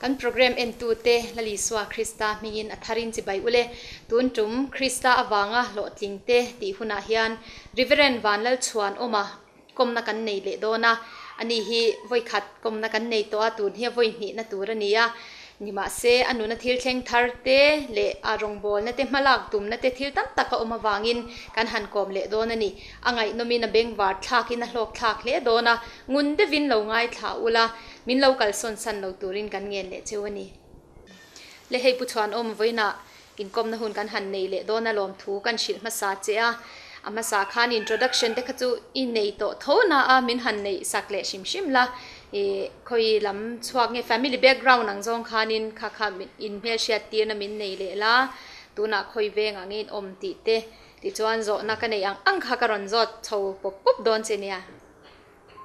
Kan program entute Lal Isua Krista hmingin a tharin chibai ule. Tun tum Krista avanga hlawhtlingte tih hunah hian Reverend Vanlalchhuanawma kawmna kan nei leh dawn a, ani hi vawikhat kawmna kan nei tawh a, tun hi a vawi hnihna tur a ni a. Nimahse, a nuna thil thleng thar te leh a rawngbawlna te hmalak tumna te thil tam tak a awm avangin kan han kawm leh dawn a ni. A ngaihnawmin a bengvar thlakin a hlawk thlak hle dawn a, ngun deuhin lo ngaithla ula, min lo kalsawn san lo turin kan ngen leh cheu a ni. Le hei Pu Chhuanawm vawiinah inkawmna hun kan han nei leh dawn a lawmthu kan hrilh hmasa che a, a hmasa khan introduction te kha chu i nei tawh tho na a, min han neih sak leh hrim hrim la, ih khawi lam chhuak nge family background ang zawng khanin kha kha in hmelhriat tirna min nei leh la, tunah khawi vengah nge in awm tih te tichuan zawhna ka neih ang ang kha ka rawn zawt chho pawp pawp dawn che nia.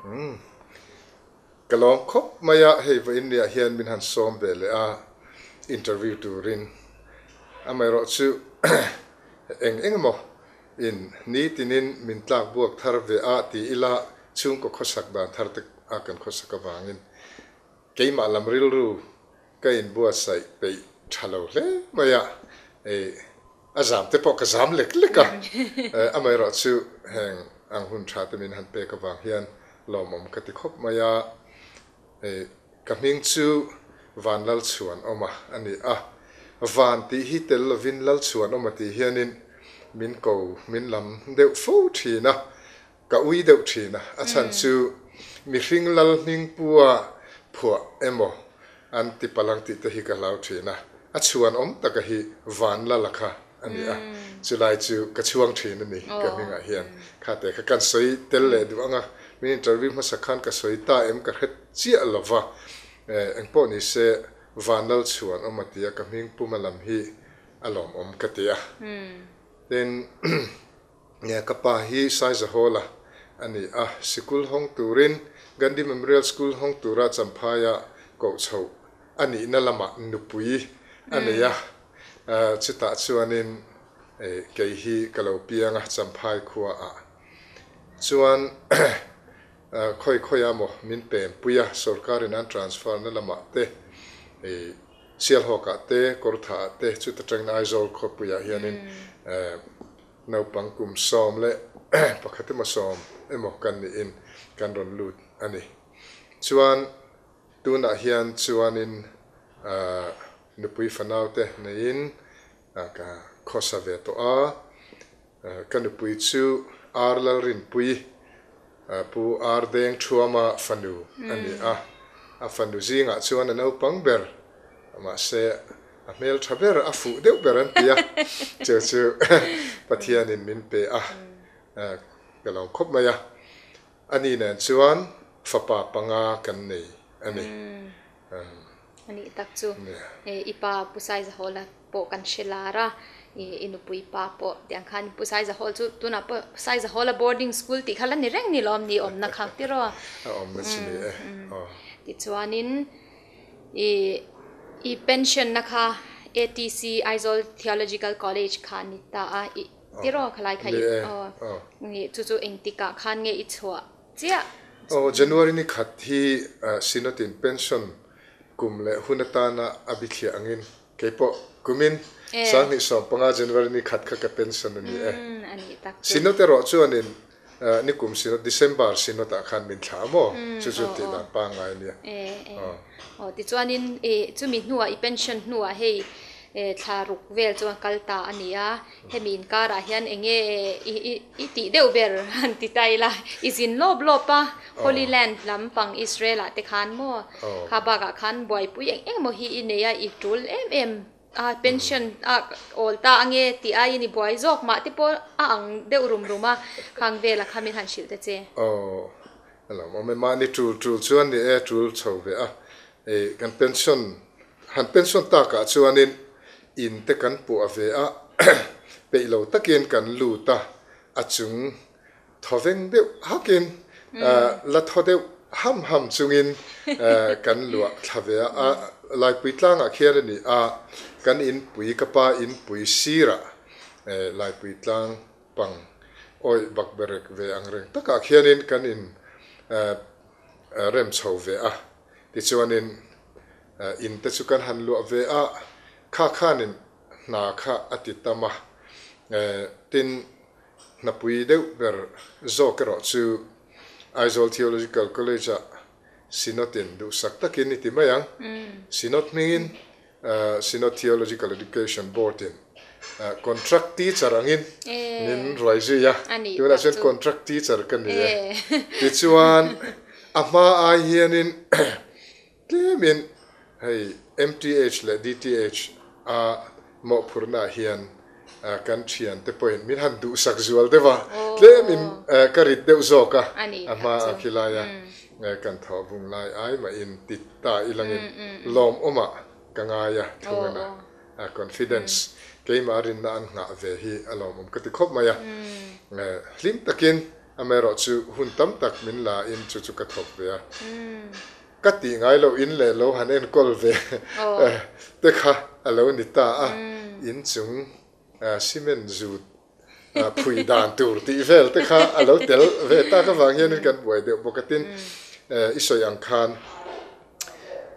Umm. Ka lawm khawp mai a, hei vawiin niah hian min han sawm ve leh a, interview turin. Amaherawhchu eng eng emaw in nitinin min tlak buak thar ve a ti ila chhungkaw khawsak dan thar te a kan khawsak avangin keimah lam rilru ka inbuatsaih peih tha lo hle mai a, a zam te pawh ka zam lek lek a, amaherawhchu heng ang hun tha te min han pek avang hian lawmawm ka ti khawp mai a, ka hming chu Vanlalchhuanawma a ni a, Van tih hi tel lovin Lalchhuanawma tih hianin min ko min lam deuh fo thin a, ka ui deuh thin a, a chhan chu mihring lal hming pua phuah emaw an ti palang tih te hi ka hlau thin a, a chhuan awm taka hi Vanlala kha a ni a, chulai chu ka chhuang thin a ni ka hmingah hian kha te kha kan sawi tel leh duh ang a, min interview hmasa khan ka sawi ta em ka hre chiah lo va, engpawh ni se Vanlal chhuan awm a ti a, ka hming puma lam hi a lawmawm ka ti a, tin. Nia, ka pa hi Saizahawla a ni a, sikul hawng turin Gandhi Memorial School hawng tura Champhaia koh chhoh a nihna lamah nupui a nei a, chutah chuanin kei hi ka lo piang a Champhai khuaah chuan khawi khawiah maw min pempui a, sorkarin an transfer na lamah te Sialhawkah te Kawrthahah te chuta tangin Aizawl khawpuiah hianin Naupang kum 11 emaw 10 emaw kan niin kan rawn lut a ni. Chuan tunah hian chuanin nupui fanaute neiin ka khawsa ve tawh a. Ka nupui chu Ar Lalrinpui, Pu Ar Deng Thuama fanu a ni a. A fanu zingah chuan a naupang ber, mahse A hmel tha ber, a fuh deuh ber an ti a, chu chu Pathianin min pe a, ka lo khawp mai a. Ani nen chuan fapa panga kan nei a ni. A nih tak chu i pa Pu Saizahawla pawh kan hre lar a, i nupui pa pawh tiang khan Pu Saizahawl chu tunah pawh Saizahawla boarding school tih kha la ni reng ni lawm ni awmna kha tiraw? A awmna chu ni e. Tichuanin. I i pension na kha ATC Aizawl Theological College kha ni ta a i tiraw khalai kha i aw ni chu chu engtik ah khan nge i chhuah chiah. Aw January ni khat hi Synod in pension kum leh hun atana a bithliah angin keipawh kumin 2015 January ni khat kha ka pension a ni e. Synod erawh chuanin Nikum Synod, December Synod ah khan min thlah a maw? Chu chu tih dan pangngai a nia. Aw tichuanin chumi hnuah i pension hnuah hei thla ruk vel chuan kal ta a ni a, hemi inkarah hian eng nge i tih deuh ber han ti ta ila, i zin lawp lawp a, Holy Land lampang Israel ah te khan maw? Kha bakah khan buaipui eng eng maw hi i nei a, i tul em em. A pension a awl ta ange tih aiin i buai zawk mah te pawh a ang deuh rum rum a, khang vela kha min han hrilh ta che. Aw, a lo awm e, mahni tul tul chuan ni e, tul chho ve a, ei kan pension han pension takah chuanin in te kan puah ve a, peih lo takin kan lut a, a chung Thawveng deuh hakin la thaw deuh ham ham chungin kan luah thla ve a, Laipui tlangah khian a ni a, kan inpui ka pa inpui sirah Laipui tlang pang awih bak berek ve ang reng takah khianin kan in rem chho ve a, tichuanin. In te chu kan han luah ve a, kha khanin hna kha a ti tam a, tin hnapui deuh ber zawk erawh chu Aizawl Theological College ah Synod in duhsak takin i ti mai ang. Synod hmingin Synod Theological Education Board in contract teacher angin min ruai zui a, tunah chuan contract teacher ka ni e. Tichuan a hma ai hianin Tlemin hei MTH leh DTH a mawhphurhna ah hian kan thiante pawhin min han duhsak zual deuh a, tlemin ka rit deuh zawk a, a hma a khilai a kan thawh vung lai ai mahin ti ta ilangin lawmawmah ka ngai a thung a na confidence keimah rinna an nghah ve hi a lawmawm ka ti khawp mai a, hlim takin amaherawhchu hun tam tak min la in chu chu ka thawk ve a. Ka tih ngai loh in leh lo han enkawl ve te kha a lo ni ta a, inchung cement zut phui dan tur tih vel te kha a lo tel ve tak avang hianin kan buai deuh bawk a. Tin, i sawi ang khan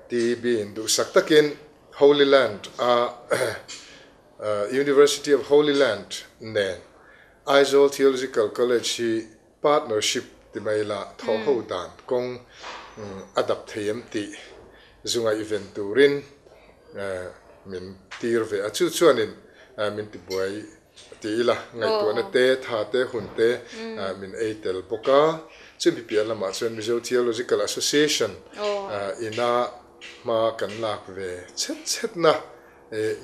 TB in duhsak takin Holy Land a University of Holy Land nen Aizawl Theological College hi Partnership ti mai la thawhho dan kawng a dap thei em tih zu ngaihven turin min tir ve a. Chu chuanin min ti buai ti ila, ngaihtuahna te, tha te, hun te min ei tel bawk a. Chumi piah lamah chuan Mizo Theological Association ina hma kan lak ve chhet chhetna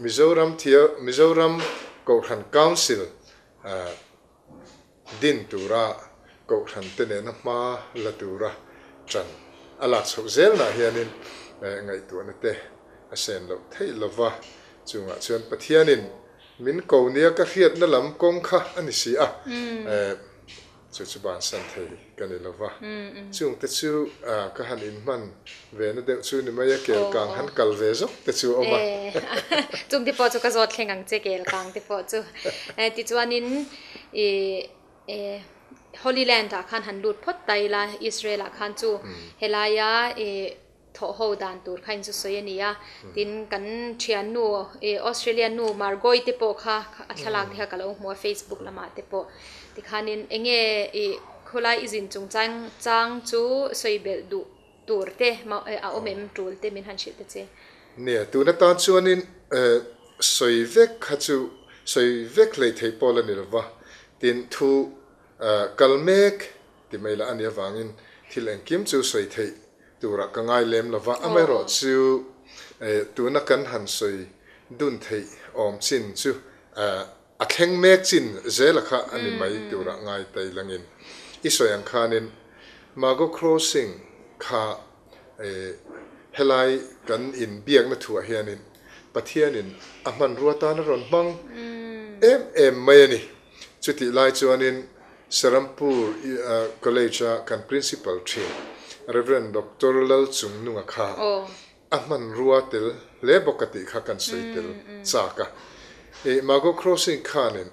Mizoram Mizoram Kohhran Council Din tura Kohhran te nena hma la tura ṭan a lak chhoh zelnah hianin ngaihtuahna te a sen loh theih lova, chungah chuan Pathianin min ko nia ka hriatna lam kawng kha a ni si a, chu chu bansan thei ka ni lova, chungte chu ka han inhman ve na deuh chu ni mai a, kel kang han kal ve zawk te chu a awm a. Chungte pawh chu ka zawt thleng ang che kel kang te pawh chu. Tichuanin I Holy Land ah khan han lut phawt ta ila, Israel ah khan chu helaia i thawh ho dan tur kha in chu sawi a ni a. Tin, kan thiannu i Australian nu Margoi te pawh kha a thlalak te kha ka lo hmu a Facebook lamah te pawh. Tikhanin enge i khawlai i zin chungchang chang chu sawi belh duh tur te a awm em tul te min han hrilh ta che. Nia, tun atan chuanin sawi vek kha chu sawi vek hlei thei pawl a ni lova, tin thu kal mek ti mai lah a nih avangin thil engkim chu sawi theih turah ka ngai lem lova, amaherawhchu tuna kan han sawi dun theih awm chin chu A thleng mek chin zela kha a ni mai turah ngai ta ilangin i sawi ang khanin Margo Crossing kha helai kan inbiakna thuah hianin Pathianin a hmanrua tan a rawn hmang em em mai a ni. Chutih lai chuanin Serampur College-a kan Principal thin Rev. Doctor Lalchungnunga kha A hmanrua tel hle bawk a tih kha kan sawi tel chak a. I Margo Crossing khanin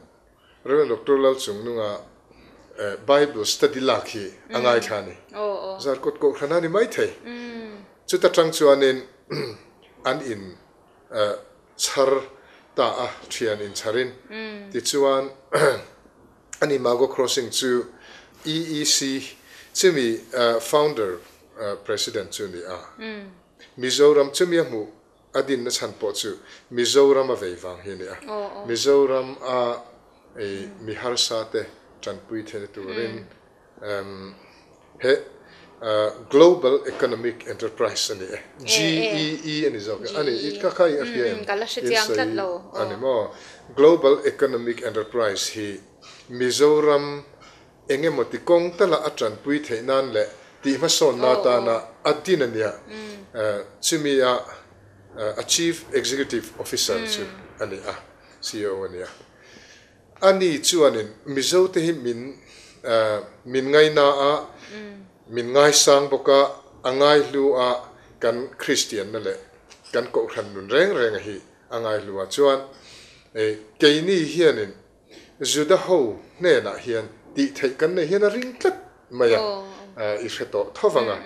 Rev. Doctor Lalchungnunga Bible study lak hi a ngaithla a ni. Zarkawt Kohhran a ni maithei. Chuta tang chuanin an in chhar ta a, thian inchharin. Tichuan ani Margo Crossing chu EEC chumi founder President chu ni a. Mizoram chumi a hmuh a dinna chhan pawh chu Mizoram a vei vang hi a ni a. Mizoram a mi harsa te tanpui theihna turin he Global Economic Enterprise a ni e. GEE a ni zawk e. A ni, i kha kha i a hria em? In sawi a ni maw? Global Economic Enterprise hi Mizoram Eng emaw ti kawng tala a tanpui theih nan leh tih hmasawnna atana a din a nia. Chumi a a Chief Executive Officer chu a ni a, CEO a ni a. Ani chuanin Mizote hi min min ngaina a, min ngaisang bawk a, a ngaihlu a, kan Kristianna leh kan Kohhran nun reng renga hi a ngaihlu a. Chuan keini hianin Juda ho hnenah hian tih theih kan nei hian a ring tlat mai a, i hre tawh tho vang a.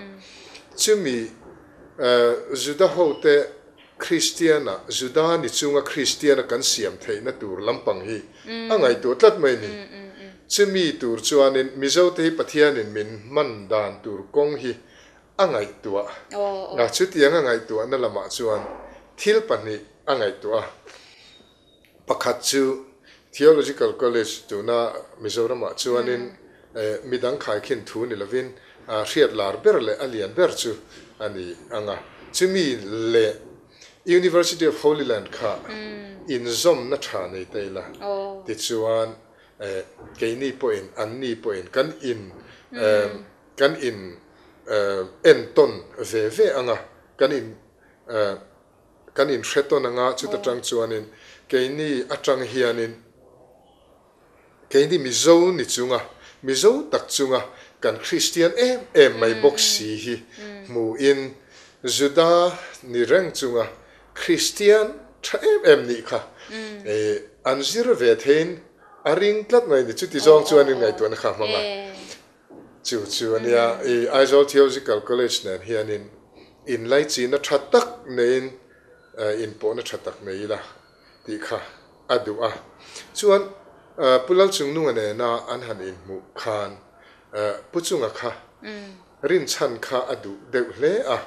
Chumi Juda hote Kristiana, Juda ni chunga Kristiana kan siam theihna tur lampang hi a ngaihtuah tlat mai a ni. Chumi tur chuanin Mizote hi Pathianin min hman dan tur kawng hi a ngaihtuah a. Chutiang a ngaihtuahna lamah chuan thil pahnih a ngaihtuah a. Pakhat chu Theological College tuna Mizoramah chuanin midang khaikhin thu ni lovin hriat lar ber leh a lian ber chu a ni ang a. Chumi leh University of Holy Land kha inzawmna tha nei ta ila tichuan keini pawhin anni pawhin kan in kan in entawn ve ve ang a, kan in Kan inhre tawn anga chuta tang chuanin keini atang hianin keini Mizo ni chunga, Mizo tak chunga kan Kristian em em mai bawk si hi hmuhin Juda ni reng chunga Kristian tha em em nih kha an zir ve theiin a ring tlat mai ni. Chuti zawng chuanin ngaihtuahna kha a hmang a. Chu chu a nia, i Aizawl Theological College nen hianin inlaichihna tha tak neiin inpawhna tha tak nei ila tih kha a duh a. Chuan Pu Lalchungnunga nena an han inhmuh khan Pu Chunga kha rinchhan kha a duh deuh hle a,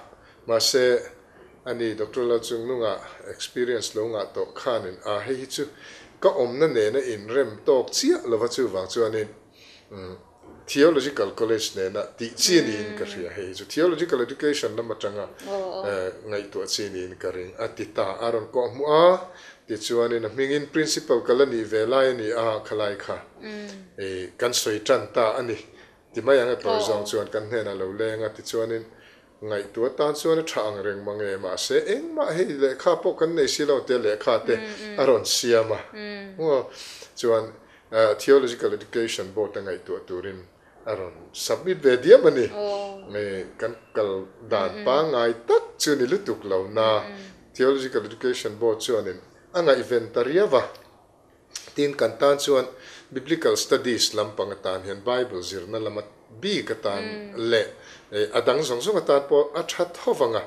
mahse ani Doctor Lalchungnunga experience lo ngah tawh khanin a hei hi chu ka awmna nena inrem tawk chiah lova chuvang chuanin Theological College nena tih chi niin ka hria. Hei hi chu Theological Education lam atanga ngaihtuah chi niin ka ring a ti ta. A rawn kawh hmuh a, tichuanin a hmingin Principal ka la nih ve lai a ni a, khalai kha kan sawi tan ta a ni. Ti mai ang e tawi zawng chuan kan hnenah lo leng a, tichuanin Ngaihtuah tan chuan a tha ang reng mang e, mahse engmah hei lehkha pawh kan nei si lo tia lehkha te a rawn siam a. Chuan Theological Education Board a ngaihtuah turin a rawn submit ve diam a ni. Kan kal dan pangngai tak chu ni lutuk lo na Theological Education Board chuanin a ngaihven ta riau a. Tin, kan tan chuan Biblical Studies lampang atan hian Bible zirna lama bik atan leh a dang zawng zawng atan pawh a tha tho vang a.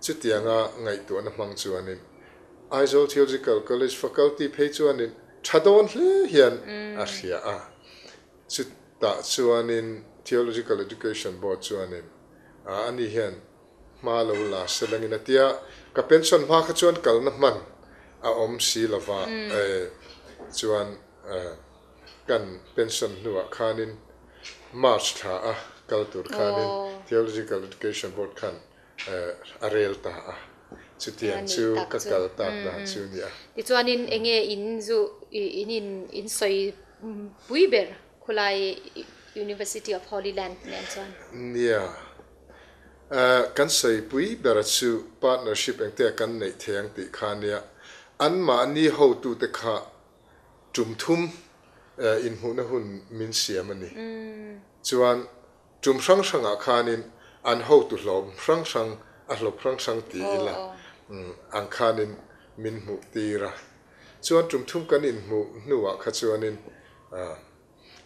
Chutianga ngaihtuahna hmang chuanin Aizawl Theological College Faculty phei chuanin tha dawn hle hian a hria a. Chutah chuanin Theological Education Board chuanin ani hian Hma lo la se langin a tia, ka pension hma kha chuan kalna hman a awm si lova chuan kan pension hnuah khanin March thla a kal tur khanin Theological Education Board khan a rel ta a, chutiang chu ka kal tak dan chu a ni a. Tichuanin enge in zu in in sawi pui ber khulai University of Holy Land nen chuan? Nia. Kan sawipui bera chu partnership engte kan neih thei ang tih kha ania. Anmahni hotute kha tum thum inhmuhna hun min siam a ni. Chuan tum hrang hrangah khanin an hotu hlawm hrang hrang, a hlawp hrang hrang ti ila ang khanin min hmuh tir a. Chuan tum thum kan inhmuh hnuah kha chuanin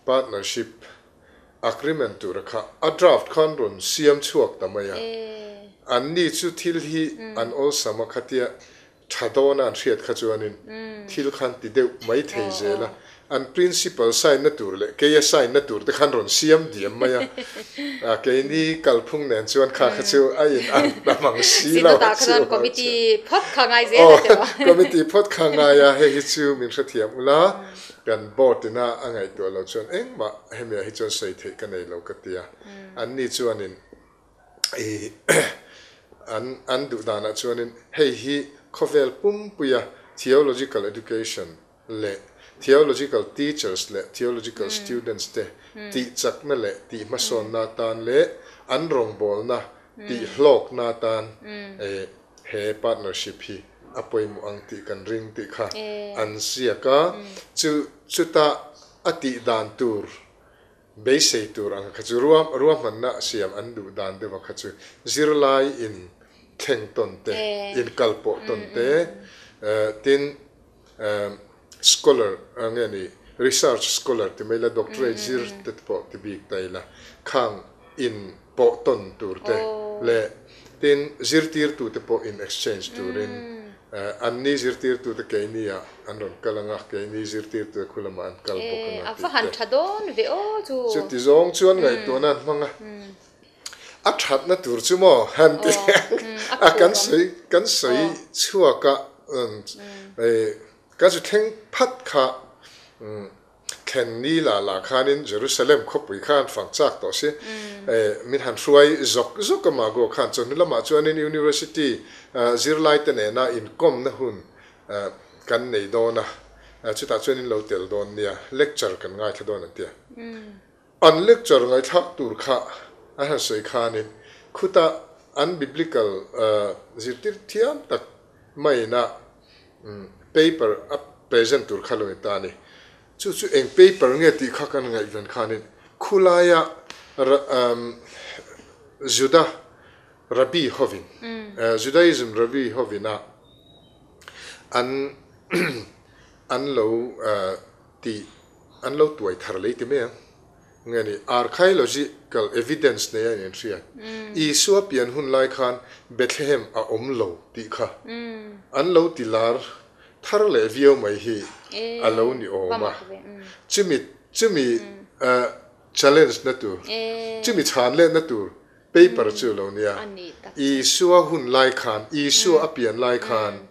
Partnership agreement tura kha a draft khan rawn siam chhuak ta mai a. Anni chu thil hi an awlsam a khatia tha dawna an hriat kha chuanin thil khan ti deuh mai thei zel a. An principal sign na tur leh keia sign na tur te khan rawn siam diam mai a. Keini kalphung nen chuan kha kha chu a in ang ta mang si lo a chu. Committee phawt kha ngai zel a tiraw? Committee phawt kha ngai a, hei hi chu min hrethiam ula. Kan board ina a ngaihtuah lo chuan engmah hemiah hi chuan sawi theih ka nei lo ka ti a. Anni chuanin i an an duh danah chuanin hei hi khawvel pumpuia theological education leh theological teachers leh theological students te tih chakna leh tih hmasawnna atan leh an rawngbawlna tih hlawkna atan he partnership hi a pawimawh ang tih kan ring tih kha an ziak a, chu chuta a tih dan tur beisei tur ang kha chu ruahmanna siam an duh dan deuh a kha chu zirlai in thleng tawn te, in kal pawh tawn te, tin scholar nge ni research scholar ti mai ila doctorate zir te pawh ti bik ta ila khang in pawh tawn tur te. Leh tin zirtirtute pawh in exchange turin anni zirtirtute keini ah an rawn kal anga, keini zirtirtute khu lamah an kal bawk anga tih te. A va han tha dawn ve aw chu. Chuti zawng chuan ngaihtuahna an hmang a, a thatna tur chu maw han ti a kan sawi kan sawi chhuak a, kan sawi thleng phat kha. Thlen ni la la khanin Jerusalem khawpui kha an fang chak tawh si. Min han hruai zawk zawk a Mago khan chawhnu lamah chuanin University zirlaite nena inkawmna hun kan nei dawn a, chutah chuan in lo tel dawn nia, lecture kan ngaithla dawn an ti a. An lecture ngaihthlak tur kha an han sawi khanin khuta an biblical zirtir thiam tak maina paper a present tur kha lo ni ta a ni. Chu chu eng paper nge tih kha kan ngaihven khanin khulaia Juda Rabbi hovin, Judaism Rabbi hovina an an lo tih an lo tuai thar lei ti mai ang. Nge ni, archaeological evidence nei a inhria. Isua pian hun lai khan Bethlehem a awm lo tih kha an lo ti lar thar leh viau mai hi a lo ni awm a. Chumi chumi challenge na tur, chumi chhan lehna tur paper chu lo nia. Isua hun lai khan, Isua a pian lai khan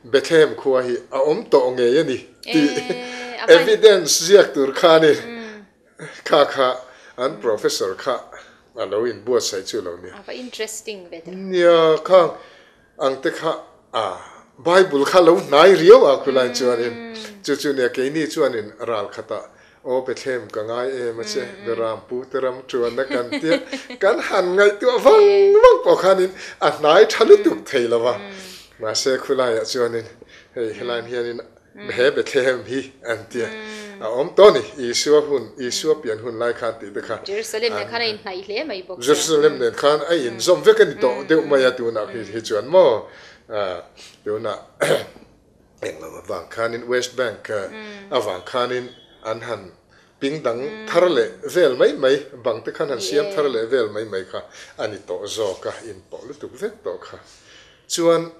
Bethlehem khua hi a awm tawh ngei a ni tih evidence ziak tur khanin kha kha an professor kha a lo inbuatsaih chu lo nia. A va interesting ve teh. Nia khang ang te kha a Bible kha lo hnai riau a khulai chuanin chu chu nia keini chuanin ral khatah Aw Bethlehem ka ngai em a che, Beram pu te ram tuanna kan tia kan han ngaihtuah vang vang pawh khanin a hnai tha lutuk thei lo va. Mahse khulaiah chuanin hei helaiin hianin he Bethlehem hi an tia a awm tawh a ni, Isua hun, Isua pian hun lai khan tih te kha. Jerusalem nen khan a inhnaih hle mai bawk sia. Jerusalem nen khan a inzawm vek a ni tawh deuh mai a tunah hi chuan maw tunah. Englo avang khanin West Bank avang khanin an han ping dang thar leh vel mai mai, bang te khan han siam thar leh vel mai mai kha a ni tawh zawk a, in pawh lutuk vek tawh kha. Chuan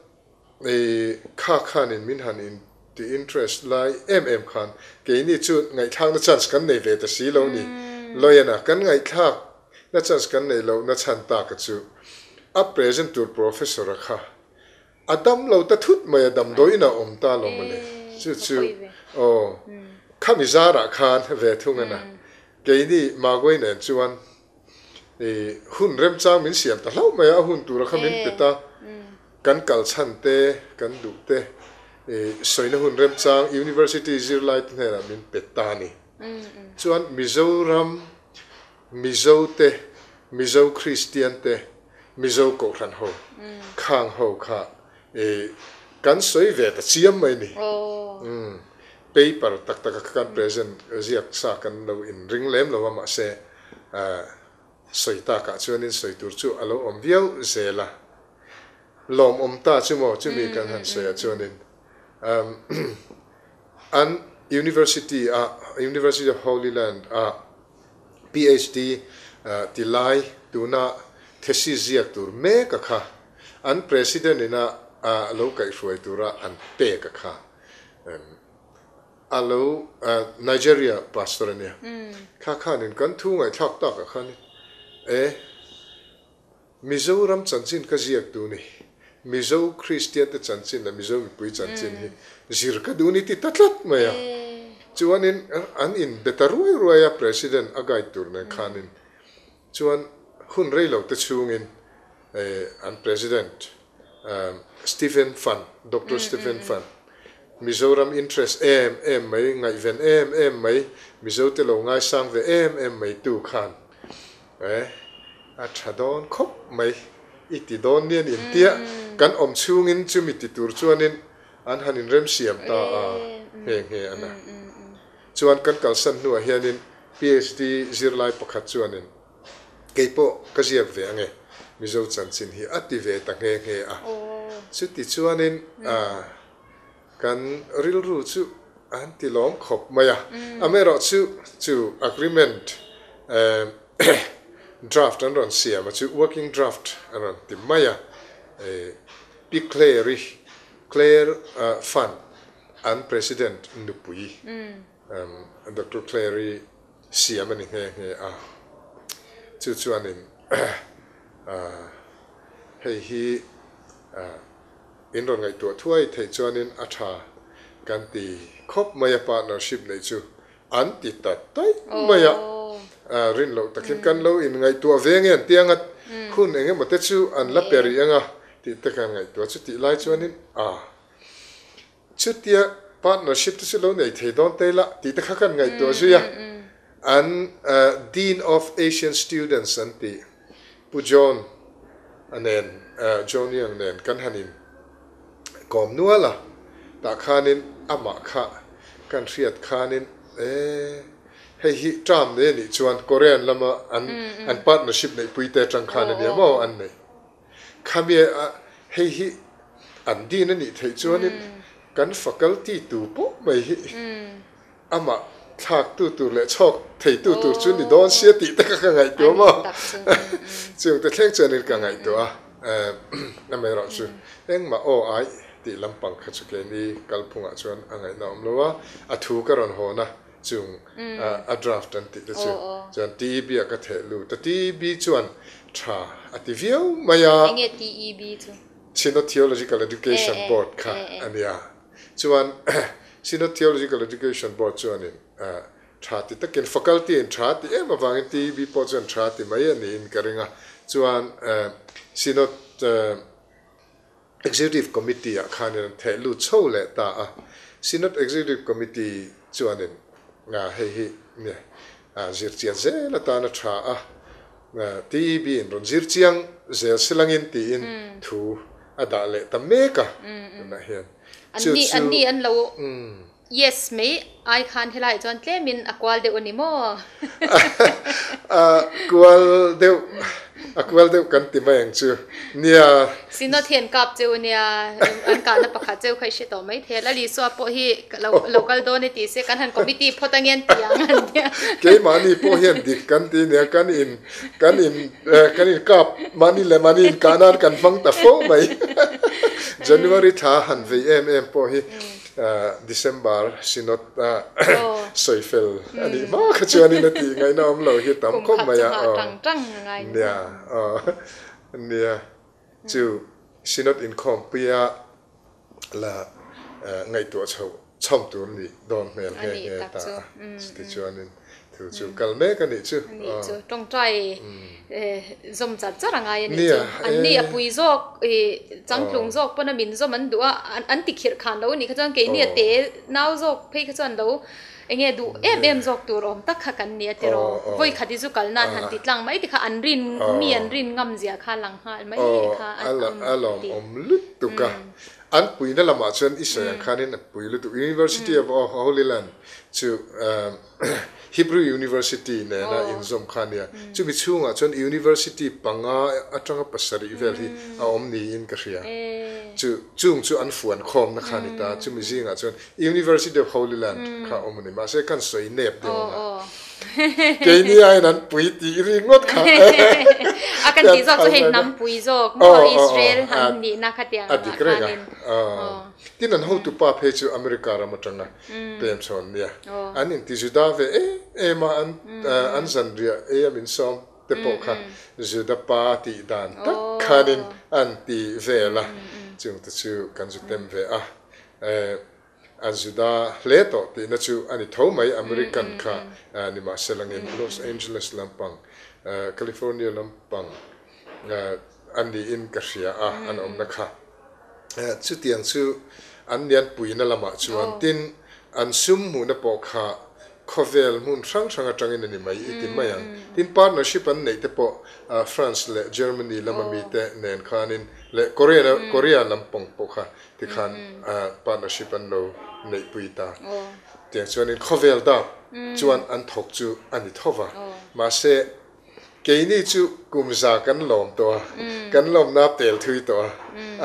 kha khanin min han in ti interest lai em em khan keini chu ngaihthlakna chance kan nei ve ta si lo ni. Loyana kan ngaihthlak na chance kan nei loh na chhan taka chu a present tur professor a kha A dam lo ta thut mai a, damdawiin a awm ta lo mawle. Chu chu aw khami zarah khan ve thung a na. Keini Magway nen chuan i hun remchang min siam ta hlauh mai a, a hun tura kha min pe ta. Kan kal chhan te, kan duh te i sawina hun remchang University zirlai te hnenah min pe ta a ni. Chuan Mizoram Mizo te, Mizo Kristian te, Mizo Kohhran ho, khang ho kha i kan sawi ve ta chiam mai ni. Umm paper tak tak a kha kan present ziak sa kan lo in ring lem lo a mahse sawi takah chuanin sawi tur chu a lo awm viau zel a. Lawmawm ta chu maw chumi kan han sawi ah chuanin an University a University of Holy Land a PHD ti lai tuna thesis ziak tur mek a kha an President ina lo kaihhruai tura an pek a kha a lo Nigeria pastor a nia kha khanin kan thu ngaihthlak tak ah khanin e Mizoram chanchin ka ziak duh ni. Mizo Kristian te chanchin leh Mizo mipui chanchin hi zir ka duh ni ti ta tlat mai a. Chuanin an in be ta ruai ruai a President a guide tur nen khanin chuan hun rei lo te chhungin an President Stephen Fun, Doctor Stephen Fun, Mizoram interest em em mai, ngaihven em em mai, Mizo te lo ngaisang ve em em mai tu khan E, a tha dawn khawp mai, i ti dawn nia ni tia kan awm chhungin chumi ti tur chuanin an han inremsiam ta a nghe nghe a na. Chuan kan kalsan hnuah hianin PhD zirlai pakhat chuanin kei pawh ka ziak ve ange Mizo chanchin hi a ti ve ta nghe nghe a. Chuti chuanin Kan rilru chu an ti lawm khawp mai a, amaherawh chu chu agreement Draft an rawn siam a chu working draft a rawn ti mai a, Pi Claire-i, Claire Fund, an President nupui Doctor Claire-i siam a ni nghe nghe a, chu chuanin hei hi in rawn ngaihtuah thuai theih chuanin a tha kan ti khawp mai a, partnership neih chu An ti ta daih mai a, rin loh takin kan lo inngaihtuah ve nge an ti anga, hun eng emaw te chu an la pe rih anga tih te kan ngaihtuah chu tih lai chuanin a chutia partnership te chu lo nei thei dawn te ila tih te kha kan ngaihtuah zui a, an Dean of Asian Students an tih Pu John a nen John Young nen kan han in kawm nual a, tah khanin amah kha kan hriat khanin e hei hi term nei anih chuan Korean lama an an partnership neihpui te atang khan ania maw an neih khami a hei hi an din anih theih chuanin kan faculty tu pawh mai hi Amah thlaktu tur leh chhawk theitu tur chu ni dawn sia tih te kha ka ngaihtuah maw? Chung te thleng chuanin ka ngaihtuah a, amaherawh chu engmah aw ai tih lampang kha chu keini kalphungah chuan a ngaihna awm lo a, a thu ka rawn hawn a, chung a draft an tih te chu chuan TEB ah ka theh lut a, TEB chuan tha a ti viau mai a. Enge TEB chu? Synod Theological Education Board kha a nia. Chuan Synod Theological Education Board chuanin tha ti takin faculty in tha ti em avangin TEB pawh chuan tha ti mai a niin ka ring a. Chuan Synod Executive Committee ah khanin an theh lut chho leh ta a. Synod Executive Committee chuanin hei hi zirchian zel atana tha a. TEB in rawn zir chiang zel silangin tiin thu a dah leh ta mek a tunah hian. Chu chu. Anni an lo yes mai ai khan helaiah chuan tlemin a kual deuh a ni maw? A kual deuh a kual deuh kan ti mai ang chu. Nia. Synod hi an kap cheu ania, an kahna pakhat cheu kha i hre tawh mai thei a, Lal Isua pawh hi lo lo kal dawn e tih se kan han committee phawt ange an ti ang an tia. Keimahni pawh hian dik kan ti nia, kan in kan in kan in kap mahni leh mahni in kah nan kan hmang ta fo mai. January thla han vei em em pawh hi December Synod a sawi fel a nih hma kha chuanin a tih ngaihna awm lo hi tam khawp mai a. Nia aw. Nia, chu Synod inkhawmpuia la ngaihtuah chhoh chhawm tur nih dawn hmel nghe nghe ta a, chutichuanin thu chu kal mek a nih chu. A nih chu, tawngtai zawm char char a ngai a nih chu. An ni a pui zawk, changtlung zawk pawn a min zawm an duh a, an ti khirh khan lo a nih kha chuan keini a te nau zawk phei kha chuan lo Enge duh em em zawk tur awm tak kha kan ni a tiraw? Vawi khat hi chu kal nan han ti tlang mai ti kha an rin mi an rin ngam zia kha lang nghal mai kha an awm a lawm awm lutuk a. An puina lamah chuan i sawi ang khanin a pui lutuk. University of Holy Land chu Hebrew University nena inzawm kha a nia. Chumi chhungah chuan University panga atanga pasarih vel hi a awm niin ka hria. Chu chung chu an fuan khawmna kha a ni ta. Chumi zingah chuan University of Holy Land kha awm a ni. Mahse kan sawi nep deuh ang a. Keini aiin an pui tih ri ngawt kha. A kan tih zawk chu hei hnam pui zawk maw Israel han nihna kha tiang ang ah khanin. Tin an hotupa phei chu America ram atanga pem chhawn nia. An inti Juda ve em em a, an zanriah ei a min sawm te pawh kha Juda pa tih dan tak khanin an ti vel a. Chungte chu kan zu tem ve a. An Juda hle tawh tihna chu a ni tho mai, American kha ni mahse langin Los Angeles lampang, California lampang a niin ka hria a, an awmna kha. Chutiang chu an nianpuina lamah chuan tin an sum hmuhna pawh kha khawvel hmun hrang hrang atangin a ni mai i ti mai ang. Tin partnership an neih te pawh France leh Germany lama mite nen khanin leh Korea lampang pawh kha Tikhan partnership an lo neihpui ta. Tiang chuanin khawvel dap chuan an thawk chu a ni tho va. Mahse, keini chu kum za kan lawm tawh a, kan lawmna pel thui tawh a,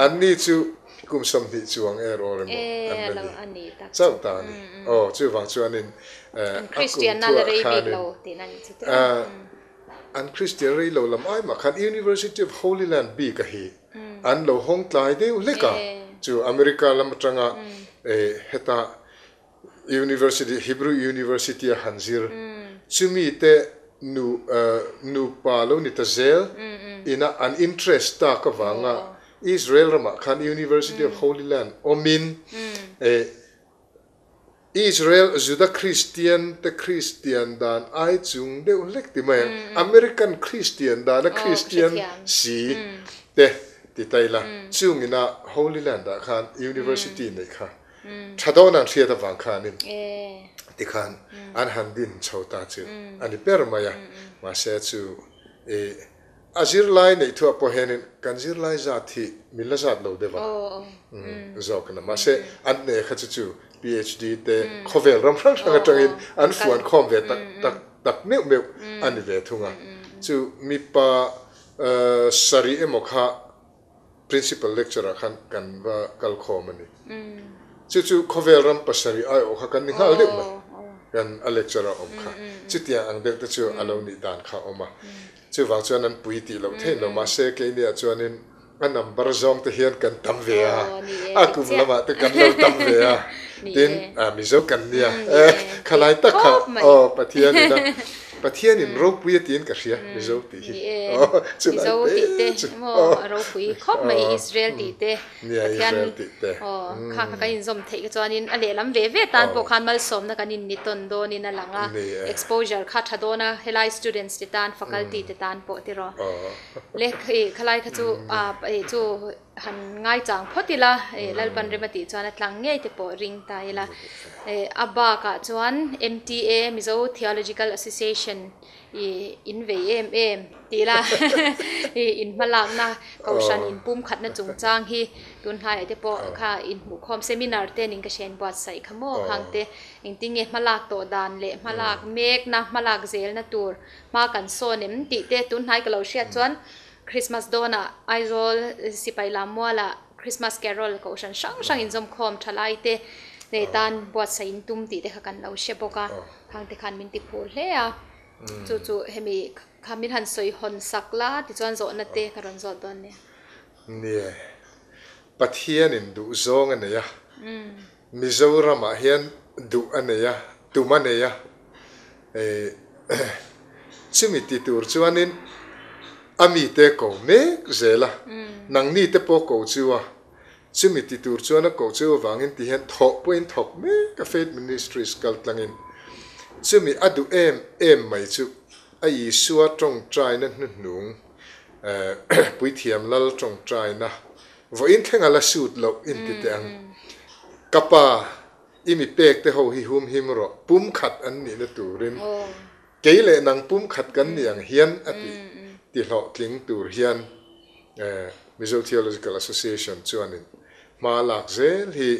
anni chu kum 20 chuang erawh emaw an la ni chauh ta a ni. Aw, chuvang chuanin a kum thuah khanin. An Kristian rei lo lam ai mah khan University of Holy Land bik a hi an lo hawng tlai deuh hlek a, chu America lam atanga heta University, Hebrew University a han zir chumi te nu nupa lo ni ta zel ina an interest tak avanga Israel ramah khan University of Holy Land awmin Israel Juda Kristian te Kristian dan ai chung deuh hlek ti mai ang, American Kristian dana Kristian si te ti ta ila, chungina Holy Land ah khan University neih kha tha dawn an hriat avang khanin tikhan an han din chho ta chu a ni ber mai a, mahse chu i A zirlai neih thuah pawh hianin kan zirlai zat hi min la zat lo deuh a, zawk a na. Mahse, an hne kha chu chu PhD te khawvel ram hrang hrang atangin an fuan khawm ve tak tak tak meuh meuh a ni ve thung a. Chu mipa sarih emaw kha Principal lecture ah khan kan va kal khawm a ni. Chu chu khawvel ram pasarih aiawh kha kan ni nghal deuh mai. Kan a lecture a awm kha. Chutiang ang deuh te chu a lo nih dan kha a awm a. Chuvang chuan an pui tih loh theih lo. Mahse keiniah chuanin a number zawng te hian kan tam ve a. A kum lamah te kan lo tam ve a. Tin, Mizo kan nia. Khalai tak kha aw Pathianin a Pathianin ropui a tiin ka hria Mizo tih hi. Ni e, Mizo tih te maw a ropui khawp mai Israel tih te Pathian aw kha kha kan inzawm theih kha chuanin a lehlam ve ve tan pawh khan malsawmna kan inni tawn dawnin a lang a, exposure kha tha dawn a helai students te tan faculty te tan pawh tiraw le khalai kha chu chu Han ngaichang phawt ila, Lalpan rem a tih chuan a tlang ngei te pawh ring ta ila. A bakah chuan MTA, Mizo Theological Association, i in vei em em tih ila i in hmalakna kohhran in pumkhatna chungchang hi tun hnaiah te pawh kha inhmuhkhawm seminar te ning ka hriain buatsaih kha maw khang te engtin nge hmalak tawh dan leh hmalak mekna hmalak zelna tur hma kan sawn em tih te tun hnai ka lo hriat chuan Christmas dawnah Aizawl Sipai Lammualah Christmas Carol kohhran hrang hrang inzawmkhawm thalai te nei tan buatsaih in tum tih te kha kan lo hre bawk a, khang te khan min ti phur hle a, chu chu hemi kha min han sawi hawn sak la tichuan zawhna te ka rawn zawt dawn nia. Nie, Pathianin duhzawng a nei a, Mizoramah hian duh a nei a, tum a nei a, chumi ti tur chuanin a mite ko mek zel a, nangni te pawh ko chu a, chumi ti tur chuan a ko chu avangin ti hian thawh pawhin thawk mek a Faith Ministries kal tlangin chumi a duh em em mai chu a Isua tawngtaina hnuhnung Puithiam Lal tawngtaina Vawiin thleng a la sut loh in ti teh ang. Ka pa, i mi pek te ho hi hum him rawh, pum khat an nihna turin kei leh nang pum khat kan ni ang hian a ti ti hlawhtling tur hian Mizo Theological Association chuanin hma lak zel hi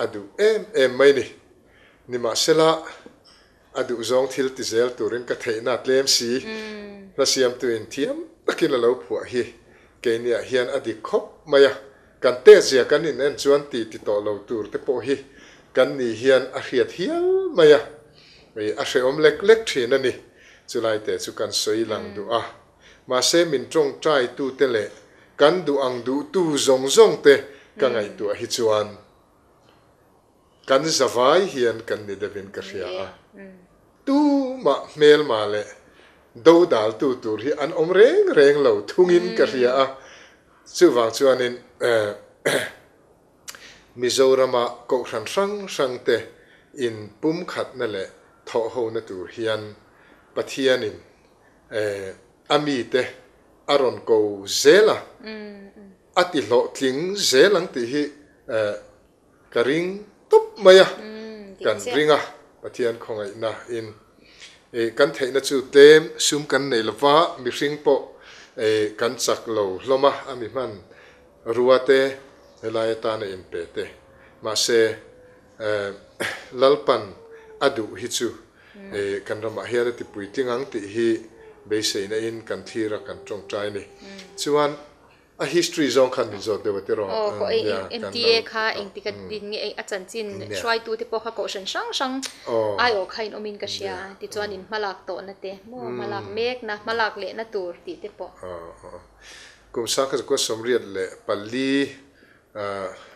a duh em em mai ni. Nimahsela, A duhzawng thil ti zel turin ka theihna a tlem si. Hla siamtuin thiam takin a lo phuah hi keiniah hian a dik khawp mai a, kan tehzia kan in en chuan ti ti tawh lo tur te pawh hi kan ni hian a hriat hial mai a, a hrehawm lek lek thin a ni. Chulai te chu kan sawi lang duh a, mahse min tawngtai tute leh kan duh ang duhtu zawng zawng te ka ngaihtuah hi chuan, Kan zavai hian kan ni deuhin ka hria a, tumah hmelma leh dodaltu tur hi an awm reng reng lo thungin ka hria a, chuvang chuanin Mizorama kohhran hrang hrangte inpumkhatna leh thawhhona tur hian Pathianin a mite a rawn ko zel a, a tihlawhtling zel ang tih hi Ka ring tawp mai a, kan ring a, Pathian khawngaihna in kan theihna chu tlem sum kan nei lova, mihring pawh kan chak lo hlawm a, a mi hman rua te helai atana inpe te, mahse Lalpan a duh hi chu kan ramah hian a ti puitling ang tih hi beiseina in kan thlir a, kan tawngtai a ni. Chuan. A history zawng khan min zawt deuh a tiraw? Aw, ko ei MTA kha engtik a din nge a chanchin hruaitu te pawh kha kohhran hrang hrang aiawh kha in awmin ka hria tichuan in hmalak tawhna te maw hmalak mekna hmalak lehna tur tih te pawh. Kum sangkhat zakua 84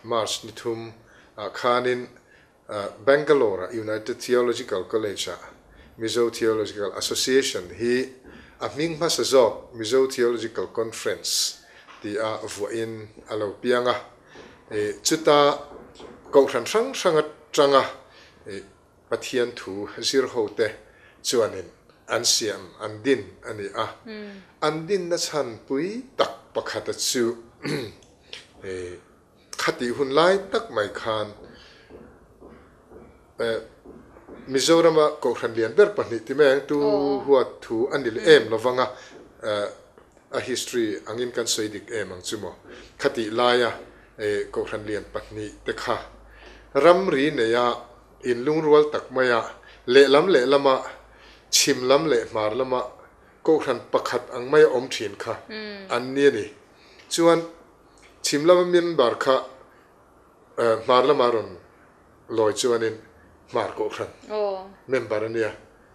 March ni thum ah khanin Bangalore-a United Theological College-ah Mizo Theological Association hi a hming hmasa zawk Mizo Theological Conference tia vuahin a lo piang a. Chuta kohhran hrang hrang atanga Pathian thu zir hote chuanin an siam, an din a ni a. An dinna chhan pui tak pakhata chu Khatih hun lai tak mai khan Mizorama Kohhran lian ber pahnih ti mai ang tu huat thu a ni leh em lovang a, a history angin kan sawi dik em ang chu maw. Khatih laia Kohhran lian pahnih te kha ramri neia inlungrual tak maia lehlam lehlama chhim lam leh hmar lama Kohhran pakhat ang maia awm thin kha an ni a ni. Chuan Chhim lama member kha hmar lama rawn lawi chuanin hmar kohhran member a nia.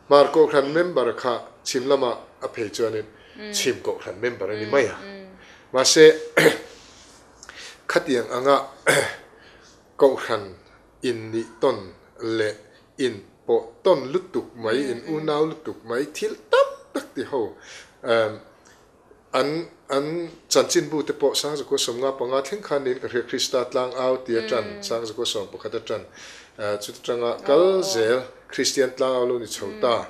Hmar kohhran member kha chhim lama a phei chuanin chhim kohhran member a ni mai a. Mahse khatiang anga kohhran innih tawn leh inpawh tawn lutuk mai, in unau lutuk mai thil tam tak ti ho An an chanchinbu te pawh Sangzakua 55 thleng khan niin ka hria Krista tlang au tia tan Sangzakua 11 a tan chuta tanga kal zel Kristian tlang au lo ni chho ta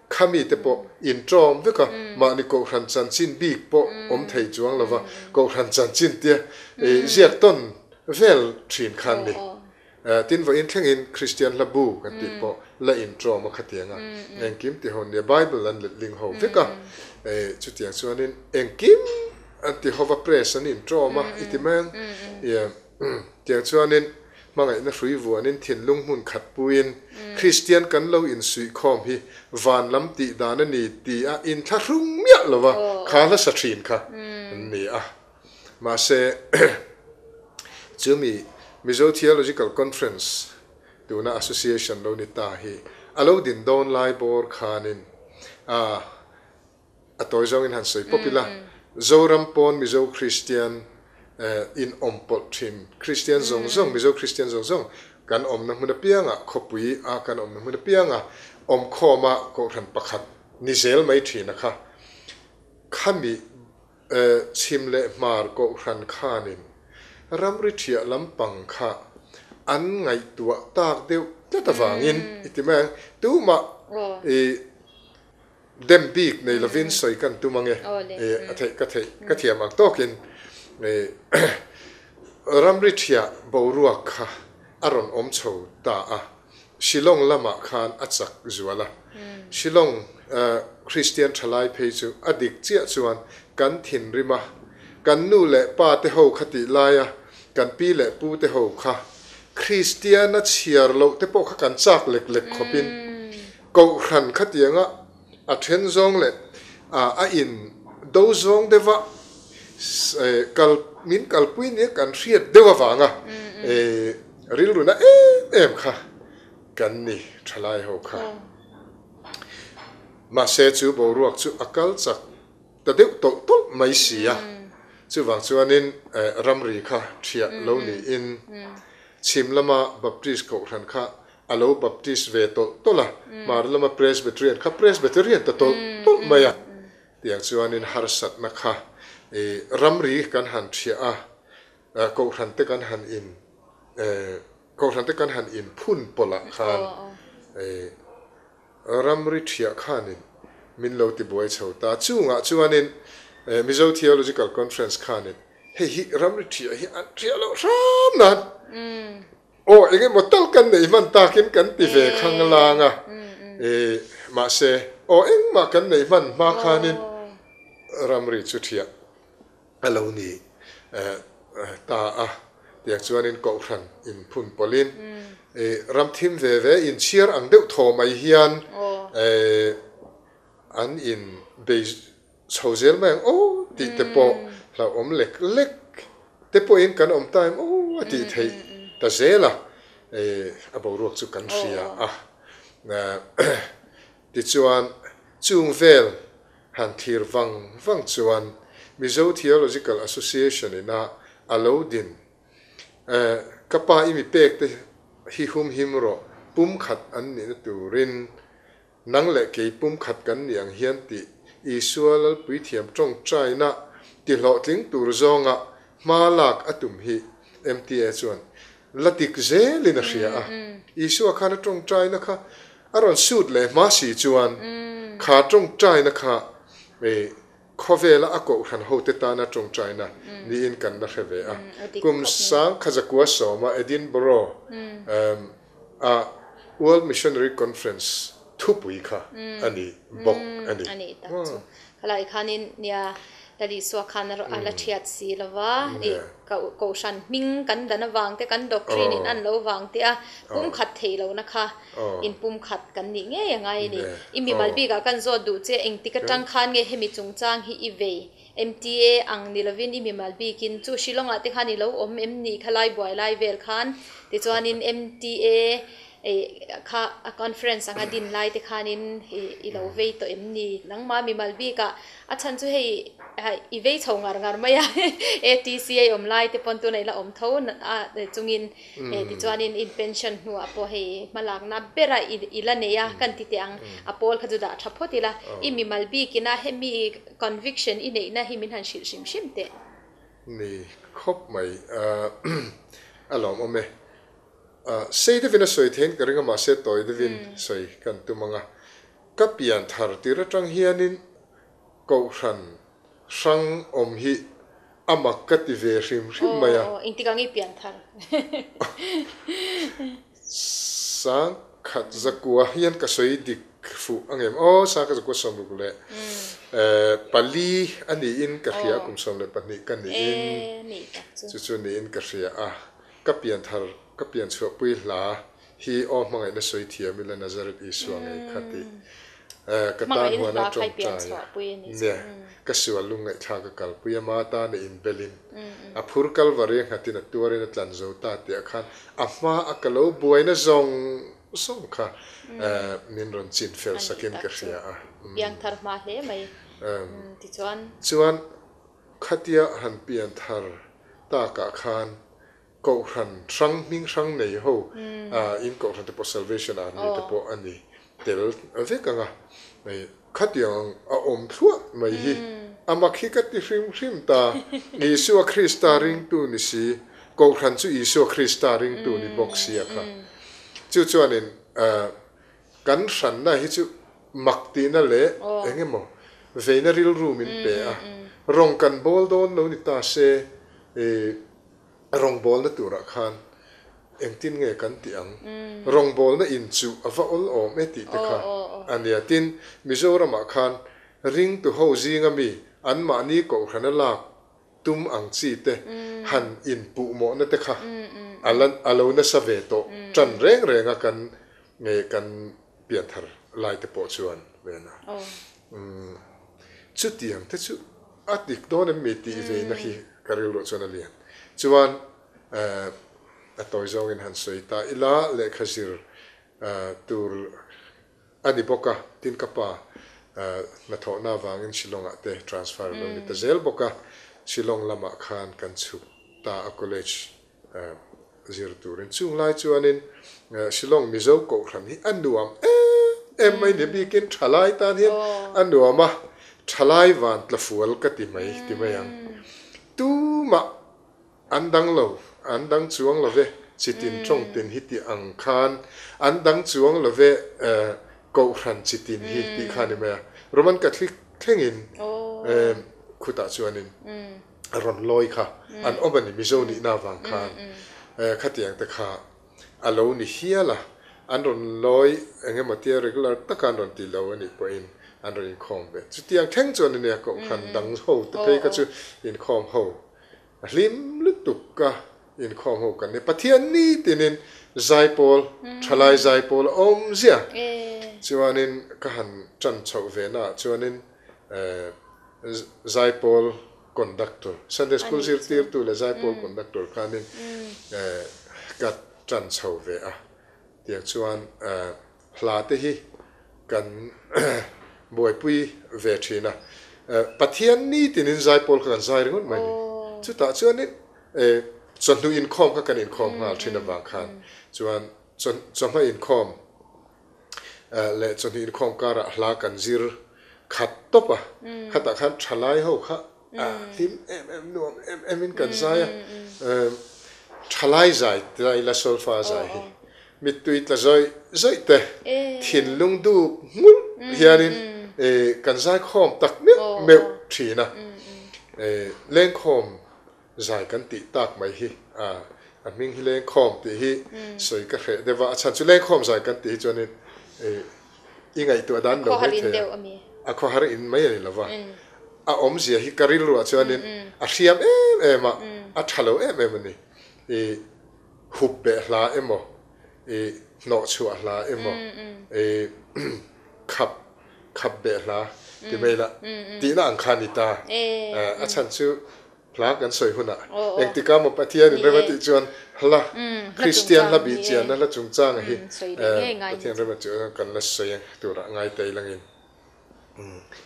khami te pawh intawm vek a mahni kohhran chanchin bik pawh awm thei chuang lova kohhran chanchin tia ziak tawn vel thin khan ni. Tin vawiin thlengin Kristian hla bu kan tih pawh la intawm a khatiang a, engkim ti ho nia Bible an letling ho vek a, chutiang chuanin engkim an ti hova press an intawm a i ti mai ang, tiang chuanin hmangaihna hrui vuanin thinlung hmun khat puiin Kristian kan lo insuihkhawm hi van lam tih dan a ni ti a inthlahrung miah lova kha hla sa thin kha an ni a. Mahse, chumi Mizo Theological Conference tuna Association lo ni ta hi a lo din dawn lai bawr khanin a a tawi zawngin han sawi pawp ila, Zoram pawn Mizo Kristian in awm pawlh thin, Kristian zawng zawng, Mizo Kristian zawng zawng kan awmna hmun apiangah, khawpui a kan awmna hmun apianga awmkhawma kohhran pakhat ni zel mai thina kha, khami Chhim leh hmar kohhran khanin ramri ṭhiah lampang kha an ngaihtuah tak deuh tlat avangin i ti mai ang. Tumah i dem bik nei lovin sawi kan tum ange. A theih ka theih ka thiam ang tawkin ramri ṭhiah boruak kha a rawn awm chho ta a. Shillong lamah khan a chak zual a. Shillong Kristian thalai phei chu a dik chiah chuan kan thinrim a, kan nu leh pa te ho kha tih laia kan pi leh pu te ho kha Kristiana chhiar loh te pawh kha kan chak lek lek khawpin Kohhran khatianga a then zawng leh a in do zawng deuha kal min kalpui nia kan hriat deuh avanga rilru na em em kha kan ni thalai ho kha. Mahse chu boruak chu a kal chak ta deuh tawlh tawlh mai si a, chuvang chuanin ramri kha thiah lo niin chhim lama Baptist kohhran kha A lo Baptist ve tawlh tawlh a, hmar lama Presbyterian kha Presbyterian ta tawlh tawlh mai a. Tiang chuanin harsatna kha i ramri kan han thiah a, kohhran te kan han in kohhran te kan han in phun pawlh ah khan i ramri thiah khanin min lo ti buai chho ta. Chungah chuanin Mizo Theological Conference khanin hei hi ramri thiah hi an thiah loh hram nan Aw, eng emaw tal kan neih hman takin kan ti ve khang lang a, e, mahse, aw engmah kan neih hman hma khanin ramri chu thiah a lo ni ta a, tiang chuanin Kohhran inphun pawlhin, e, ram thim ve ve inchhiar ang deuh thaw mai hian, e, an in bei chho zel mai ang aw tih te pawh Hlauhawm lek lek te pawhin kan awm ta em aw a tih theih ta zel a, a boruak chu kan hria a. Tichuan, chung vel han thlir vang vang chuan Mizo Theological Association ina a lo din Ka pa i mi pek te hi humhim rawh, pumkhat an nihna turin Nang leh kei pumkhat kan nih ang hian tih Isua Lalpuithiam tawngtaina tihlawhtling tur zawnga hma lak a tum hi MTA chuan la dik zelin a hria a. Isua khan a tawngtaina kha a rawn sut leh hma si chuan kha tawngtaina kha Khawvela a kohhran hote tana tawngtaina niin kan la hre ve a. Kum 1910 Edinburgh a World Missionary Conference thupui kha a ni bawk a ni. A nih tak chu. Khalai khanin nia Lalisua khan a la thiat si lo va, ih kohhran hming kan dan avang te, kan doctrine in an lo vang te a pumkhat theih lohna kha inpumkhat kan nih ngei a ngai a ni. I mimal bikah kan zawt duh che engtik atang khan nge hemi chungchang hi i vei? MTA ang ni lovin i mimal bikin chu Shillong-ah te khan i lo awm em ni kha lai buai lai vel khan tichuanin MTA kha a conference anga din lai te khanin i lo vei tawh em ni? Nangmah mimal bikah a chhan chu hei i vei chho ngar ngar mai a ATC a i awm lai te pawn tuna i la awm tho a chungin tichuanin in pension hnuah pawh hei hmalakna bera i la nei a kan ti teh ang a pawl kha chu dah tha phawt ila i mimal bikina hemi Conviction i neihna hi min han hrilh hrim hrim teh. Ni khawp mai a lawmawm e. Sei deuhin a sawi theiin ka ring a mahse tawi deuhin sawi kan tum ang a. Ka pian thar tir atang hianin Kohhran hrang awm hi a mak ka ti ve hrim hrim mai a. Aw aw engtik ang i pian thar? 1904 hian ka sawi dik fuh ang em aw, 1964 a niin ka hria a, kum 12 ka niin chu chu niin ka hria a, ka pian thar ka pian chhuahpui hla hi aw hmangaihna sawi thiam ila Nazareth Isua ngei kha tih ka tan huan a tawngtai a, nia ka sual lungngaihthlak a kalpui a, ma tana inbelin a phur Kalvari a nghatin a tuarin a tlan zo ta tih ah khan a hma a ka lo buaina zawng zawng kha min rawn chin fel sakin ka hria a. Piangthar hma hle mai tichuan. Chuan khatia han pianthar takah khan Kohhran hrang hming hrang nei ho in kohhran te pawh Salvation Army te pawh a ni tel vek ang a, khatiang a awm thluah mai hi a mak hi ka ti hrim hrim ta. Isua Krista ringtu ni si, kohhran chu Isua Krista ringtu ni bawk sia kha. Chu chuanin kan hranna hi chu mak tihna leh eng emaw veina rilru min pe a, rawng kan bawl dawn lo ni ta se Rawngbawlna turah khan engtin nge kan tih ang? Rawngbawlna in chu a va awl awm e tih te kha a nia. Tin, Mizoramah khan ringtu ho zinga mi anmahni kohhrana lak tum ang chi te han inpuhmawhna te kha a la a lo nasa ve tawh tan reng reng a kan nge kan pianthar lai te pawh chuan ven a. Chutiang te chu a dik dawn em mi tih veina khi ka rilruah chuan a lian. Chuan a tawi zawngin han sawi ta ila lehkha zir tur a ni bawk a, tin ka pa hnathawhna avangin Shillong ah te transfer a lo ni ta zel bawk a, Shillong lamah khan kan chhuk ta a college zir turin. Chung lai chuanin Shillong Mizo Kohhran hi a nuam em em mai ni bikin thalai tan hian a nuam a, thalai van tla fual ka ti mai ti mai ang. Tumah an dang lo, an dang chuang lo ve, chitin tawng tin hi tih ang khan an dang chuang lo ve Kohhran chitin hi tih kha a ni mai a. Roman Catholic thlengin khutah chuanin. a rawn lawi kha an awm a ni Mizo nihna avang khan khatiang te kha a lo ni hial a, an rawn lawi eng emaw tia regular taka an rawn ti lo a nih pawhin an rawn inkhawm ve. Chutiang thleng chuan a nia kohhran dang ho te phei kha chu inkhawm ho a hlim lutuk a inkhawm ho kan ni. Pathian nitinin zaipawl thalai zaipawl a awm ziah chuanin ka han tan chhoh ve naah chuanin zaipawl. conductor, Sunday School zirtirtu leh zaipawl conductor khanin ka tan chho ve a. Tiang chuan hla te hi kan buaipui ve thin a. Pathian nitinin zaipawl kha kan zai ringawt mai a ni. Chutah chuanin chawhnu inkhawm kha kan inkhawm nghal thin avang khan chuan chawhma inkhawm leh chawhnu inkhawm karah hla kan zir khat tawp a. Khatah khan thalai ho kha hlim em em nuam em em in kan zai a. Thalai zai tlai la solfa zai hi mittui tla zawih zawih te thinlung duk nghulh hianin kan zai khawm tak meuh meuh thin a. Lengkhawm zai kan tih tak mai hi a hming hi lengkhawm tih hi sawi ka hreh deuh a, a chhan chu lengkhawm zai kan tih hi chuanin i ngaihtuah dan lo mai thei a, a khawhar in mai a ni lo va, a awmzia hi ka rilruah chuanin a hriam em em a, a tha lo em em a ni. I hup beh hla emaw, i hnawh chhuah hla emaw, i khap khap beh hla ti mai la tihna ang kha a ni ta. A chhan chu Hla kan sawi hunah engtika maw Pathian in rem a tih chuan hla Kristian hla bih chianna hla chungchanga hi Pathian rem a tih chuan kan la sawi turah ngai ta ilangin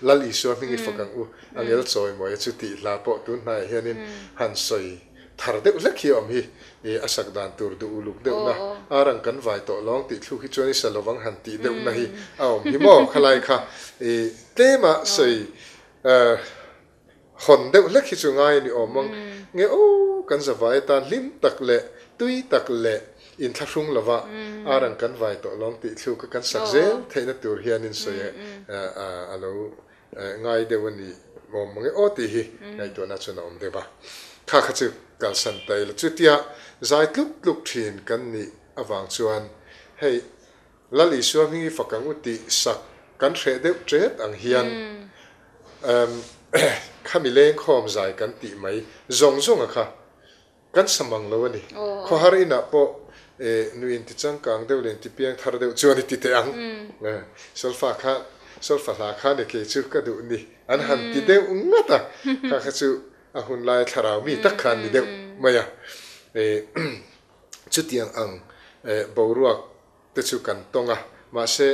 Lal Isua hming i fak ang u angel chawi mawi a chu tih hla pawh tun hnaiah hianin han sawi thar deuh hlek hi a awm hi a sak dan tur duh uluk deuhna ar ang kan vai tawh lawng tih thluk hi chuan i sa lovang han tih deuhna hi a awm hi maw khalai kha tlema sawi Hawn deuh hlek hi chu ngai a ni awm ang nge aw, kan zavai atan hlim tak leh tui tak leh inthlahrung lova ar ang kan vai tawh lawng tih thluk a kan sak zel theihna tur hianin sawi a lo ngai deuh a ni awm ang e aw tih hi ngaihtuahna chuan a awm deuh a. Kha kha chu kalsan ta ila chutia zai tluk tluk thin kan nih avang chuan hei Lal Isua hming i fak ang u tih sak kan hreh deuh ṭet ang hian khami lengkhawm zai kan tih mai zawng zawnga kha kan sa mang lo a ni. Khawhar inah pawh nui inti changkang deuh leh inti piang thar deuh chuan i ti teh ang. Solfa kha solfa hla kha ni kei chu ka duh ni an han ti deuh ngat a, kha kha chu a hun laia thlarau mi tak kha an ni deuh mai a. Chutiang ang boruak te chu kan tawng a, mahse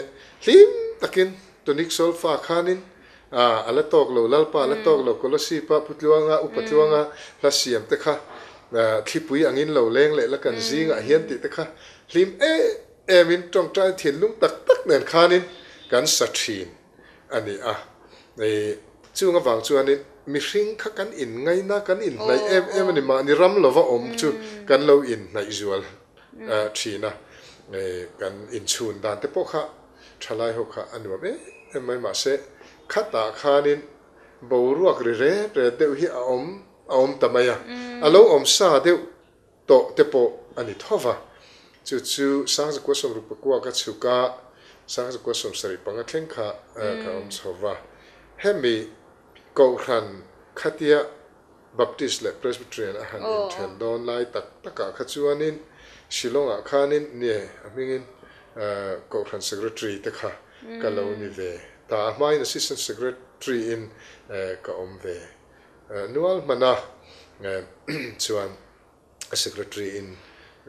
hlim takin tonic solfa khanin a la tawk lo, Lalpa a la tawk lo, Kolosip-a Pu Tluanga, Upa Tluanga hla siam te kha thlipui angin lo leng leh la kan zingah hian tih te kha hlim em emin tawngtai thinlung tak tak nen khanin kan sa thin a ni a. Chung avang chuanin mihring kha kan inngaina, kan inhnaih em em a ni, mahni ram lova awm chu kan lo inhnaih zual thin a, kan inchhun dan te pawh kha thalai ho kha a nuam em em mai mahse khatah khanin boruak ri ret ret deuh hi a awm a awm ta mai a, a lo awm sa deuh tawh te pawh a ni tho va, chu chu Sangzakua sawmruk pakua ka chhuk a, Sangzakua 75 thleng kha ka awm chho va, hemi Kohhran khatia Baptist leh Presbyterian a han inthen dawn lai tak takah kha chuanin Shillong-ah khanin nie a hmingin Kohhran Secretary te kha ka lo ni ve ta. A hmain Assistant Secretary-in ka awm ve nual hman a, chuan Secretary-in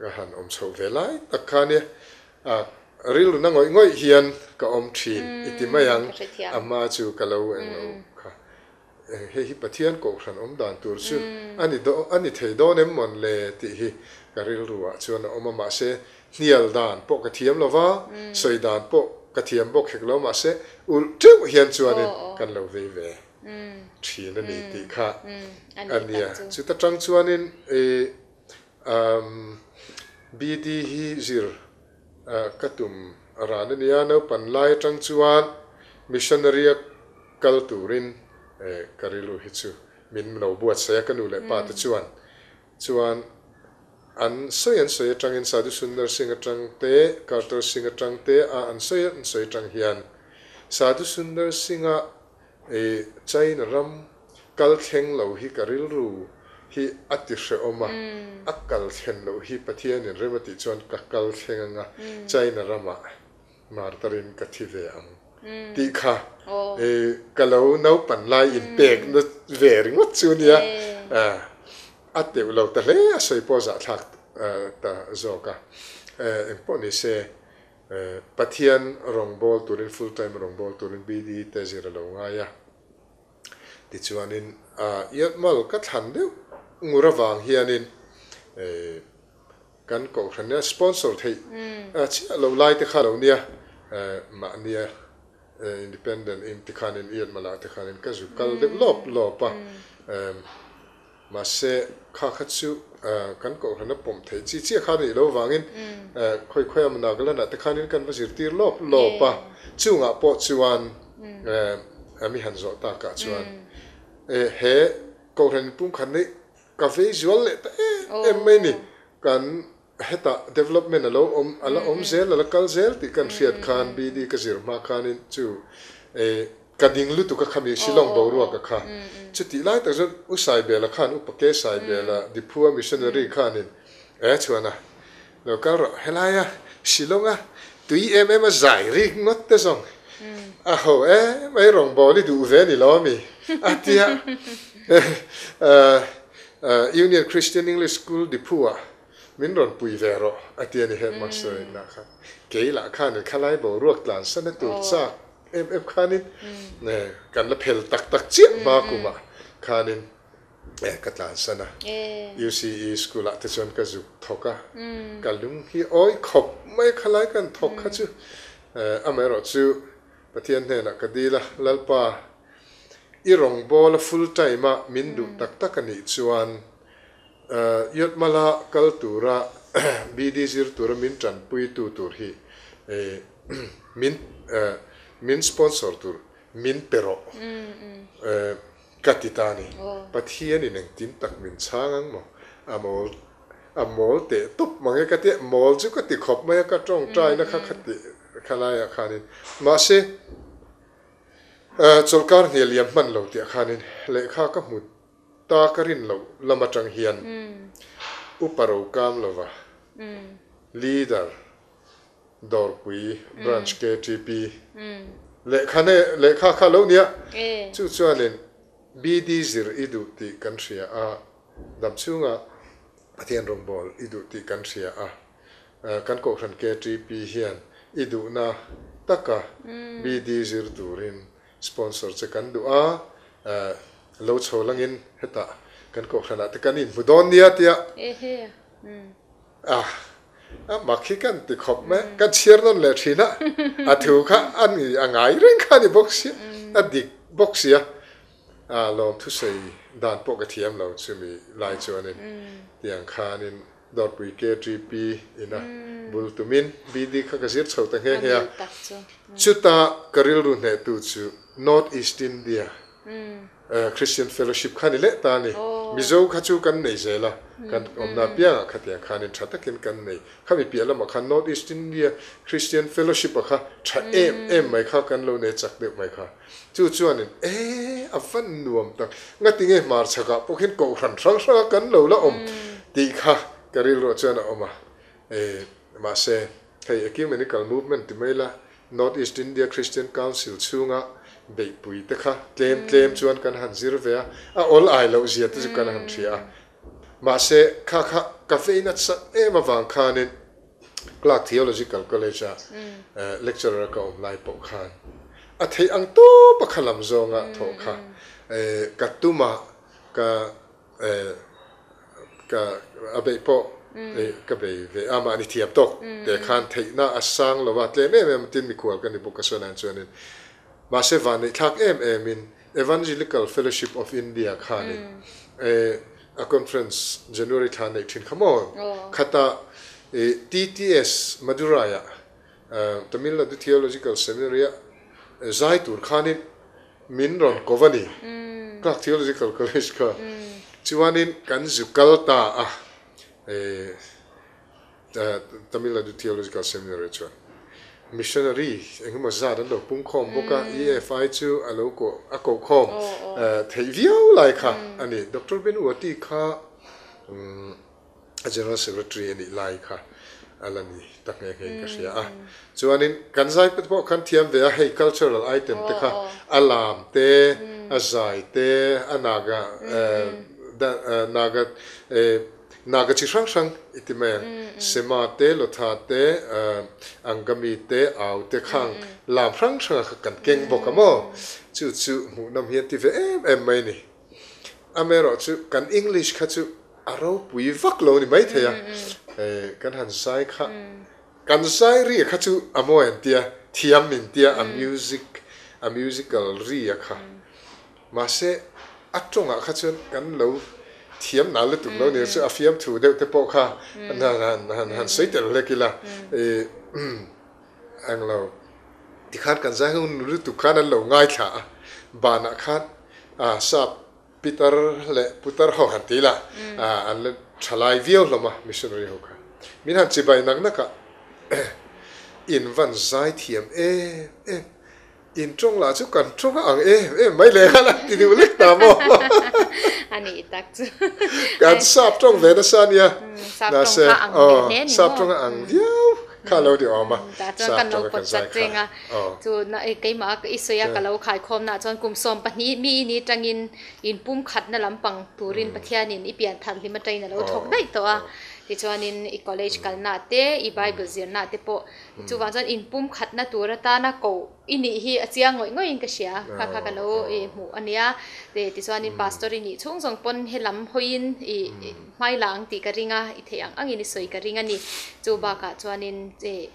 ka han awm chhoh ve lai tak kha nia rilru na ngawih ngawih hian ka awm thin i ti mai ang, a hma chu ka lo englo kha. Hei hi Pathian kohhran awm dan tur chu a ni a ni thei dawn em mawn le tih hi ka rilru ah chuan a awm a, mahse hnial dan pawh ka thiam lo va, sawi dan pawh ka thiam bawk hek lo, mahse ulh teuh hian chuanin kan lo vei ve thin a ni tih kha a nia. Chuta tang chuanin BD hi zir ka tum ran a nia, naupan lai atang chuan missionary a kal turin ka rilru hi chu min lo buatsaih a, ka nu leh pa te chuan chuan an sawi an sawi atangin Sadhu Sundar Singh atang te, Kartar Singh atang te a an sawi an sawi atang hian Sadhu Sundar Singh-a China ram kal thleng lo hi ka rilru hi a ti hrehawm a, a kal thlen loh hi Pathianin rem a tih chuan ka kal thleng anga China ramah martarin ka thi ve ang. tih kha ka lo naupan lai inpekna ve ringawt chu nia. A teuh lo ta hle a sawi pawh zahthlak ta zawk a. Engpawh ni se Pathian rawngbâwl turin full time rawngbâwl turin BD te zir a lo ngai a. Tichuanin Yatmal ka thlan deuh ngur avang hianin kan kohhran nia sponsor theih chiah lo lai te kha lo nia mahnia independent in tikhanin Yatmalah te khanin ka zu kal deuh lawp lawp a. Mahse, kha kha chu kan kohhran a pawm theih chi chiah kha a nih loh vangin khawi khawi a Nagaland ah te khanin kan va zirtir lawp lawp a, chungah pawh chuan mi han zawh takah chuan he kohhran inpumkhat hi ka vei zual leh ta em em mai ni. Kan Hetah development a lo awm, a la awm zel, a la kal zel tih kan hriat khan BD ka zir hma khanin chu ka ding lutuk a khami Shillong boruaka kha. Chutih lai tak chuan U Saibela khan, Upa Ke Saibela, Diphua missionary khanin e chuan a lo kal rawh, helaia Shillonga tui em em a zai rik ngawt te zawng a ho em mai rawngbâwl i duh ve ni lo ami a tia Union Christian English School Diphua Min rawn pui ve rawh, a ti a ni headmaster in lah khan. Kei lah khanin khalai boruak tlansana tur chak em em khanin kan la phel tak tak chiah hma kumah khanin ka tlansan a. UCE school ah te chuan ka zuk thawk a, ka lung hi awi khawp mai khalai kan thawk kha chu. Amaherawh chu Pathian hnenah ka dil a, Lalpa, i rawngbâwl a full time a min duh tak tak a nih chuan Yatmala kal tura BD zir tura min tanpuitu tur hi min min sponsor tur min pe rawh ka ti ta a ni. Pathianin engtin tak min chhang ang maw? A mawl a mawl teh tawp mang e ka ti a, mawl chu ka ti khawp mai a, ka tawngtaina kha kha ti kha laiah khanin mahse chawlhkar hnial liam hman lo tih ah khanin lehkha ka hmu Ta ka rin loh lam atang hian Upa Rokam lova Leader Dawrpui Branch KTP lehkha ne lehkha kha lo nia. Chu chuanin BD zir i duh tih kan hria a, damchhunga Pathian rawngbâwl i duh tih kan hria a, kan Kohhran KTP hian i duhna taka BD zir turin Sponsor che kan duh a, lo chho langin hetah kan kohhranah te kan inhmu dawn nia tia a a mak hi kan ti khawp mai, kan chhiar nawn leh thin a, a thu kha a ni a ngai reng kha a ni bawk sia, a dik bawk sia, a lawmthusawi dan pawh ka thiam lo chumi lai chuanin tiang khanin. Dawrpui KTP ina bul tumin BD kha ka zir chho ta nghe nghe a. Chuta ka rilru hnehtu chu North East India Christian Fellowship kha ni leh ta a ni. Mizo kha chu kan nei zel a, kan awmna apiangah khatiang khanin tha takin kan nei. Khami piah lamah khan North East India Christian Fellowship-a kha tha em em mai kha kan lo nei chak deuh mai kha. Chu chuanin, E, a van nuam tak, ngatinge hmarchhakah pawh khian kohhran hrang hranga kan lo la awm tih kha ka rilruah chuan a awm a. E, mahse, hei Ecumenical Movement ti mai la, North East India Christian Council chhunga beihpui te kha tlem tlem chuan kan han zir ve a, a awl ai loh zia te chu kan han hria a. Mahse, kha kha ka vei nasa em avang khanin, Clark Theological College a lecturer a ka awm lai pawh khan a theih ang tawp a kha lam zawnga thawh kha ka tum a, ka ka a beih pawh ka bei ve a, mahni thiam tawk te khan theihna a sang lo a, tlem em em tin mikhual ka ni bawk a sawi lai chuanin mahse vanneihthlak em emin Evangelical Fellowship of India khanin a conference January thla neih thin kha maw? Khata TTS Madurai-ah Tamil Nadu Theological Seminary-a zai tur khanin min rawn ko va ni, Clark Theological College kha. Chuanin kan zu kal ta a. Tamil Nadu Theological Seminary chuan missionary engemaw zat an lo pung khawm bawk a, EFI chu a lo koh a koh khawm theih viau lai kha a ni. Doctor Ben Uati kha a General Secretary a nih lai kha a la ni ta nghe nghe in ka hria a. Chuanin kan zai te pawh khan thiam ve a, hei cultural item te kha a lam te, a zai te, a naga naga naga chi hrang hrang i ti mai ang, Sema te, Lotha te, Angami te, Au te khang lam hrang hranga kha kan keng bawk a maw? Chu chu hmuhnawm hi an ti ve em em mai a ni. Amaherawhchu kan English kha chu a ropui vak lo ni maithei a, kan han zai kha, kan zai ri kha chu a mawi an tia, thiam min tia a music, a musical ri a kha. Mahse a tawngah kha chuan kan lo thiam nal lutuk lo ni chu a fiamthu deuh te pawh kha han han han sawi tel hlek ila englo tikhan kan zai ho lutuk khan an lo ngaithla a, banah khan sap Pitar leh putar ho han ti la, an la tha lai viau hlawm a missionary ho kha. Min han chibai nak nak a, in van zai thiam em em, in tawng lah chu kan tawng a ang em em mai leh nghal a ti duh lek ta maw. A nih tak chu. Kan sap tawng ve nasa a nia. Sap tawng kha ang ve hle ni maw. Sap tawng a ang viau. Kha lo ti awm a, Tah chuan kan lo pawt chat reng a, chu na keimah a i sawi a ka lo khaikhawm na chuan kum 12 mi i ni tangin in pum khatna lampang turin Pathianin i pian thar hlim atangin a lo thawk daih tawh a, tichuanin i college kalna te i bible zirna te pawh chuvang chuan in pum khatna tur atana koh i nih hi a chiang ngawih ngawih in ka hria, kha kha ka lo hmuh a nia, tichuanin pastor i nih chhung zawng pawn helam hawiin i. Hmai la ang tih ka ring a, i theih ang angin i sawi ka ring a ni. Chu bakah chuanin che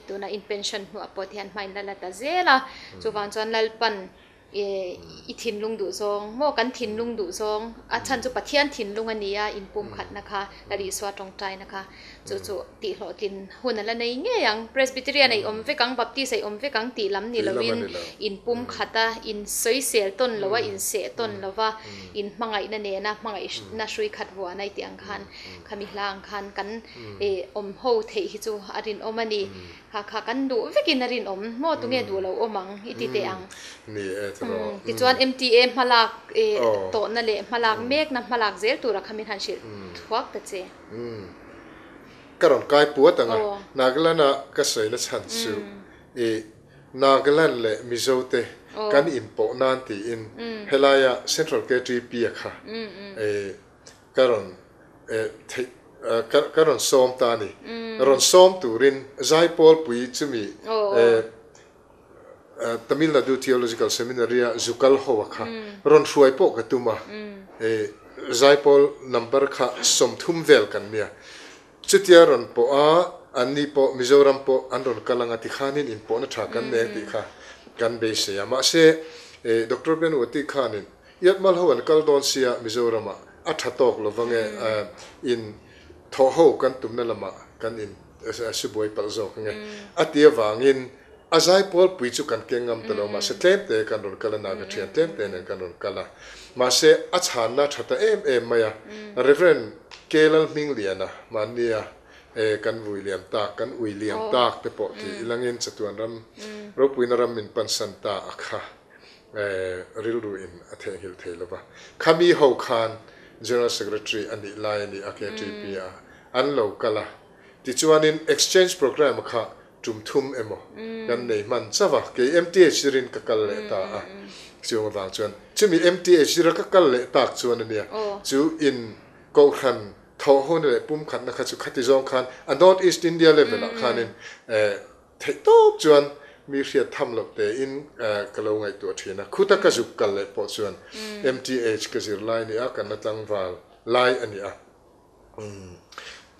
tuna in pension hnuah pawh te hian hmain la la ta zel a. Chuvang chuan Lalpan i thinlung duh zawng maw kan thinlung duh zawng a chhan chu Pathian thinlung a ni a, inpumkhatna kha Lal Isua tawngtaina kha chu chu tihhlawhtlin hun a la nei ngei ang. Presbyterian a i awm vek ang, Baptist a i awm vek ang tih lam ni lovin inpumkhat a, insawisel tawn lo a, inseh tawn lo va, inhmangaihna nena hmangaihna hrui khat vuah nai tih ang khan khami hla ang khan kan awm ho theih hi chu a rinawm a ni. Kha kha kan duh vekin a rinawm maw tunge duh lo awm ang i ti teh ang. Tichuan MTA hmalak tawhna leh hmalak mekna hmalak zel tura kha min han hrilh thuak ta che. Ka rawn kai puat ang a, Nagaland-a ka sawina chhan chu i Nagaland leh Mizo te kan inpawh nan tiin helaia Central KTP a kha i ka rawn theih ka rawn sawm ta a ni. Rawn sawm turin Zaipawlpui chumi Tamil Nadu Theological Seminary-a Zukal ho a kha rawn hruai pawh ka tum a, Zaipawl number kha 30 vel kan nia. Chutia rawn pawh a, anni pawh Mizoram pawh an rawn kal anga tikhanin inpawhna tha kan nei ang tih kha kan beisei a. Mahse, Doctor Ben Wati khanin Iatmal ho an kal dawn sia Mizoramah a tha tawk lo vang e, in thawh ho kan tumna lamah kan in subuai palh zawk ang e a ti avangin A zaipawl pui chu kan keng ngam ta lo, mahse tlem te kan rawn kal a, Naga thian tlem te nen kan rawn kal a. Mahse a chhanna tha ta em em mai a, Rev. K. Lalhmingliana mahnia e kan vui liam tak, kan ui liam tak te pawh tih ilangin chatuan ram ropuina ram min pansan ta a kha e rilru in a theihnghilh thei lo va. Khami ho khan General Secretary a nih lai a ni a KTP a, an lo kal a. Tichuanin exchange programme kha tum thum emaw kan nei hman chauh a, kei MTH zirin ka kal leh ta a, chung avang chuan chumi MTH zira ka kal leh tak chuan a nia, chu in kohhran thawh hona leh pumkhatna kha chu khati zawng khan a North East India level ah khanin theih tawp chuan mi hriat tham loh tein ka lo ngaihtuah thin a, khuta ka zuk kal leh pawh chuan MTH ka zir lai a ni a, kan la tlangval lai a ni a.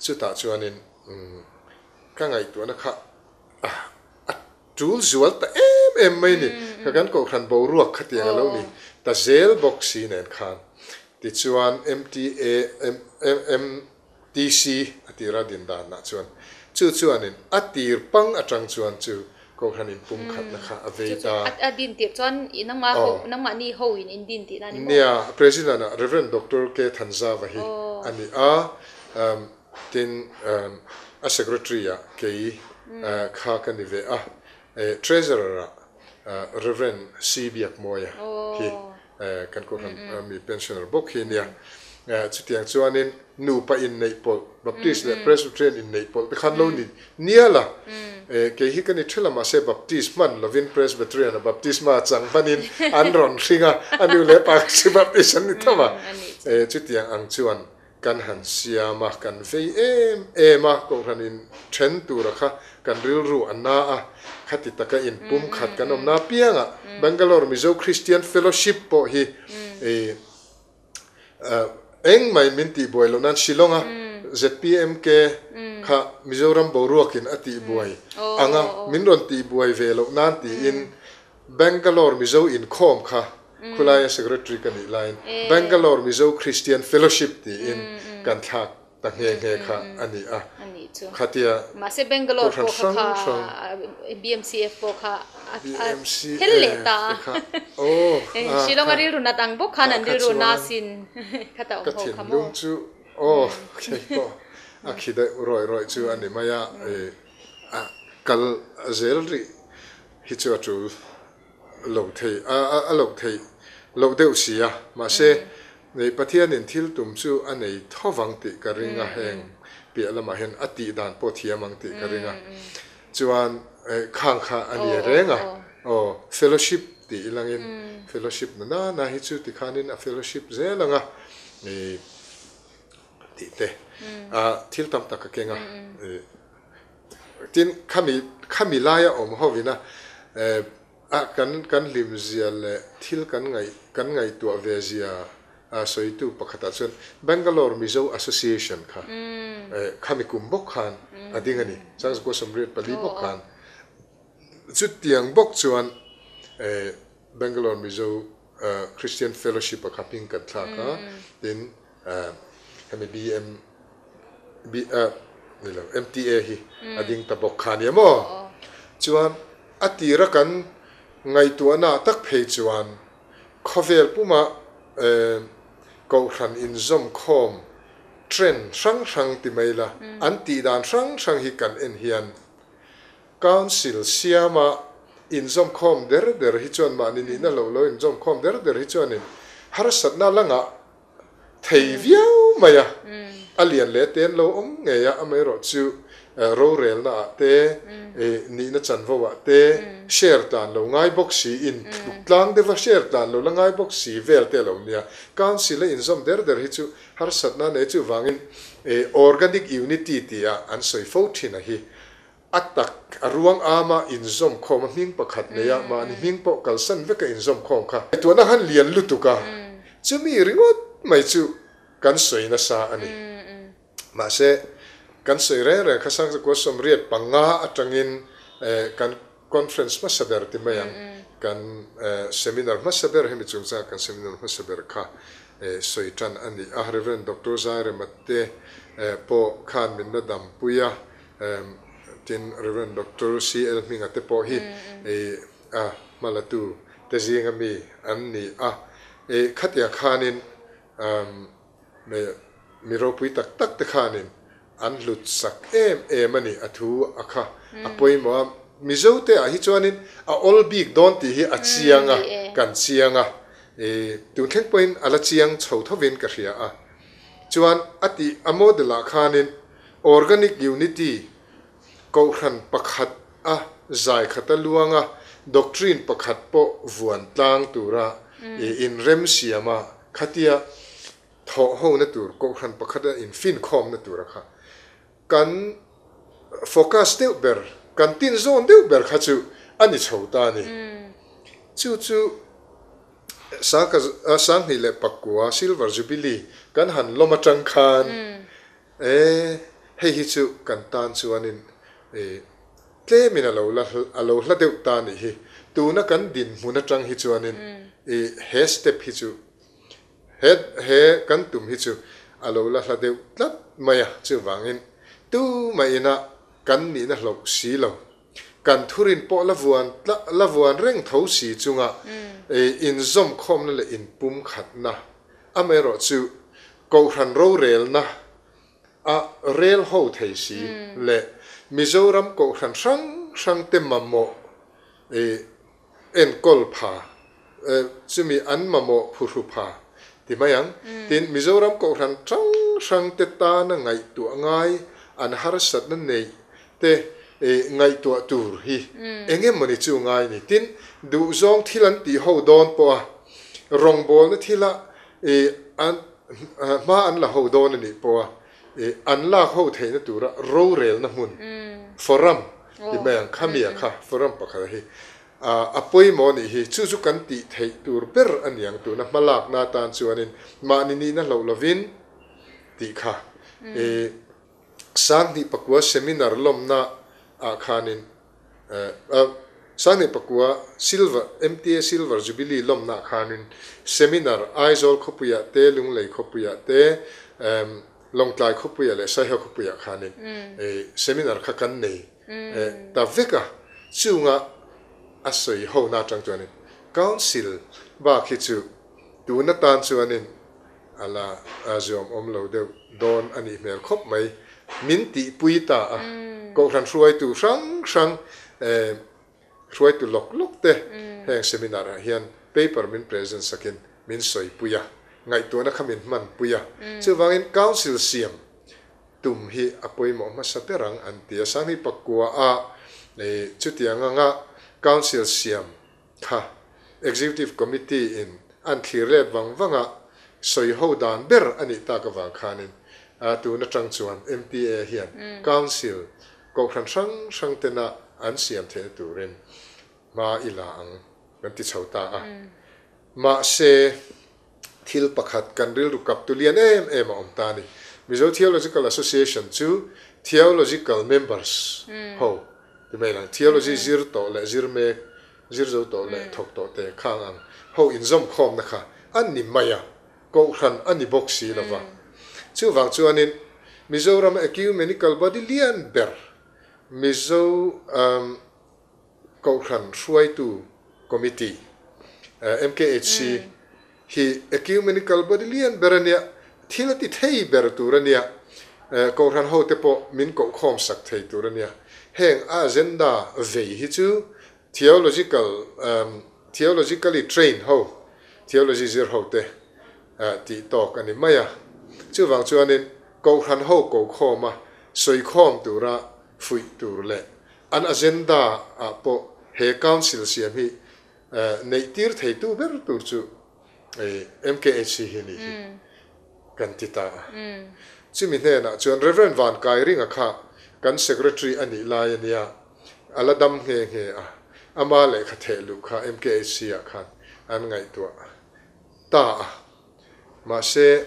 Chutah chuanin ka ngaihtuahna kha a tul zual ta em em mai ni. Ka kan kohhran boruak khatiang a lo ni ta zel bawk si nen khan. Tichuan MTA, MTC a tira din danah chuan chu chuanin a tir pang atang chuan chu Kohhran in pum khatna kha a vei ta. A din tirh chuan i nangmah ho, nangmahni ho in in din tihna a ni maw? Nia, President ah Rev. Doctor K. Thanzava hi a ni a, tin a Secretary ah kei kha ka ni ve a, Treasurer ah Rev. C. Biakmawia hi kan Kohhran mi pensioner bawk hi a nia. Chutiang chuanin nupa inneih pawlh, Baptist leh Presbyterian inneih pawlh te khan lo ni nial a. Kei hi ka ni ṭhela mahse Baptist hman lovin Presbyterian a baptisma chang hmanin an rawn hring a, a nu leh pa kha chu Baptist an ni tho a. Chutiang ang chuan kan han siam a, kan vei em em a, Kohhran in then tura kha kan rilru a na a, khati taka in pumkhat kan awmna apiangah Bangalore Mizo Christian Fellowship pawh hi Eng mai min tihbuai loh nan Shillong a ZPMK kha Mizoram boruakin a tihbuai ang a, min rawn tihbuai ve loh nan tiin Bangalore Mizo inkhawm kha khulaia Secretary ka nih laiin Bangalore Mizo Christian Fellowship tiin kan thlak ta nghe nghe kha a ni a, khatia Mahse Bangalore kohhran pawh kha hrang kha hrang BMCF pawh kha a phel leh ta a, kha aw Shillong a kha rilru nat ang bawk khan tah an kha rilru chuan nasin kha ta ka awm ho kha maw. thinlung chu aw kei pawh a khi deuh rawih rawih chu a ni mai a, a kal zel rih hi chu a tul lo thei a a loh theih loh deuh si a, mahse Nei Pathianin thil tum chu a nei tho vang tih ka ring a, heng piah lamah hian a tih dan pawh thiam ang tih ka ring a. Chuan khang kha a ni reng a, aw fellowship tih ilangin fellowship na na na hi chu tikhanin a fellowship zel ang a tih te thil tam tak a keng a. Tin khami khami laia awm hovina A kan kan hlim zia leh thil kan ngaih kan ngaihtuah ve zia a sawitu pakhatah chuan Bangalore Mizo Association kha khami kum bawk khan a ding a ni. Changzakua 84 bawk khan chutiang bawk chuan Bangalore Mizo Christian Fellowship a kha hming kan thlak a, tin hemi BM ni lo MTA hi a ding ta bawk kha a nia maw? Chuan a tira kan ngaihtuahna ah tak phei chuan khawvel puma kohhran inzawm khawm trend hrang hrang ti mai la an tih dan hrang hrang hi kan en hian Council siama inzawm khawm der der hi chuan mahni nihna lo lo inzawm khawm der der hi chuanin harsatna la ngah thei viau mai a, a lian leh te an lo awm ngei a, amaherawh chu rorelna ah te, nihna chanvo ah te share tlan lo ngai bawk si, in tluk tlang deuha share tlan lo la ngai bawk si vel te a lo nia. Council a inzawm der der hi chu harsatna nei chuvangin organic unity tia an sawi fo thin a hi A tak, a ruang ama inzawm khawm a hming pakhat nei a, mahni hming pawh kalsan veka inzawm khawm kha. Ngaihtuahna han lian lutuk a, chumi ringawt mai chu kan sawi nasa a ni. Mahse, kan sawi reng reng kha Sangzakua 85 atangin kan conference hmasa ber ti mai ang, kan seminar hmasa ber, hemi chungchanga kan seminar hmasa ber kha sawi tan a ni a. Rev. Doctor Zairema te pawh khan min la dampui a. Tin, Rev. Doctor CL Hminga te pawh hi a hmalatu te zinga mi an ni a. Khatiang khanin mi ropui tak tak te khanin an hlut sak em em a ni. A thu a kha a pawimawh a. Mizo te ah hi chuanin a awl bik dawn tih hi a chiang a, kan chiang a. Tun thleng pawhin a la chiang chho thovin ka hria a. Chuan a tih a model ah khanin Organic Unity, Kohhran pakhat a zai khat a luang a, doctrine pakhat pawh vuan tlang tura inrem siam a, khatia thawh hona tur, Kohhran pakhat a infinkhawmna tura kha kan focus deuh ber, kan tin zawn deuh ber kha chu a ni chho ta a ni. Chu chu 2009 Silver Jubilee kan han lawm atang khan E, hei hi chu kan tan chuanin e, tlemin a lo la a lo hla deuh ta nih hi. Tuna kan dinhmun atang hi chuanin e, he step hi chu he he kan tum hi chu a lo la hla deuh tlat mai a. Chuvangin tumah ina kan nihna hloh si lo, kan thurin pawh la vuan la vuan reng tho si chunga e, inzawmkhawmna leh inpumkhatna amaherawh chu Kohhran rorelna a rel ho thei si leh Mizoram kohhran hrang hrang te mamawh enkawl pha, chumi an mamawh phuhru pha ti mai ang. Tin, Mizoram Kohhran hrang hrang te tana ngaihtuah ngai an harsatna neih te ngaihtuah tur hi eng emawni chu ngai ni. Tin, duhzawng thil an tih ho dawn pawha rawngbawlna thila an hma an la ho dawn a nih pawha an lak ho theihna tura rorelna hmun, forum, ti mai ang, khamia kha forum pakhat hi a pawimawh a nih hi. Chu chu kan tih theih tur ber a niang tuna hmalakna atan chuanin mahni nihna hloh lovin tih kha Sanghnih pakua seminar lawmna ah khanin Sanghnih pakua Silver MTA Silver Jubilee lawmna ah khanin seminar Aizawl khawpuiah te, Lunglei khawpuiah te, Lawngtlai khawpuiah leh Saiha khawpuiah khanin seminar kha kan nei ta vek a. Chunga a sawi hona atang chuanin Council bak hi chu tun atan chuanin A la zuam awm lo deuh dawn a nih hmel khawp mai. Min tihpui ta a, Kohhran hruaitu hrang hrang, hruaitu lawk lawk te heng seminar ah hian paper min present sakin min sawipui a, ngaihtuahna kha min hmanpui a. Chuvangin Council siam tum hi a pawimawh hmasa ber ang an ti a. Sangni pakua ah chutiang anga Council siam Kha Executive Committee in an thlir let vang vang a, sawi ho dan ber a nih tak avang khanin tun atang chuan MTA hian Council kohhran hrang hrang tena an siam theihna turin hma i la ang kan ti chho ta a. Mahse, thil pakhat kan rilru kap tu lian em em a awm ta a ni. Mizo Theological Association chu Theological members ho ti mai lang, theology zir tawh leh zir mek, zir zo tawh leh thawk tawh te khang ang ho inzawm khawmna kha a ni mai a, kohhran a ni bawk si lova. Chuvang chuanin Mizoram Ecumenical Body lian ber Mizo Kohhran hruaitu Committee, MKHC, hi ecumenical body lian ber a nia, thil a ti thei ber tur a nia, Kohhran hote pawh min kohkhawm sak thei tur a nia. Heng a agenda vei hi chu theological, theologically trained ho, theology zir hote tih tawk a ni mai a. Chuvang chuanin Kohhran ho kohkhawma sawikhawm tura fuih tur leh An agenda ah pawh he council siam hi neih tir theitu ber tur chu MKHC hi a nih hi kan ti ta a. Chumi hnenah chuan Rev. Van Kairinga kha kan secretary a nih lai a nia, a la dam nghe nghe a, ama lehkha theh luh kha MKHC ah khan an ngaihtuah ta a. Mahse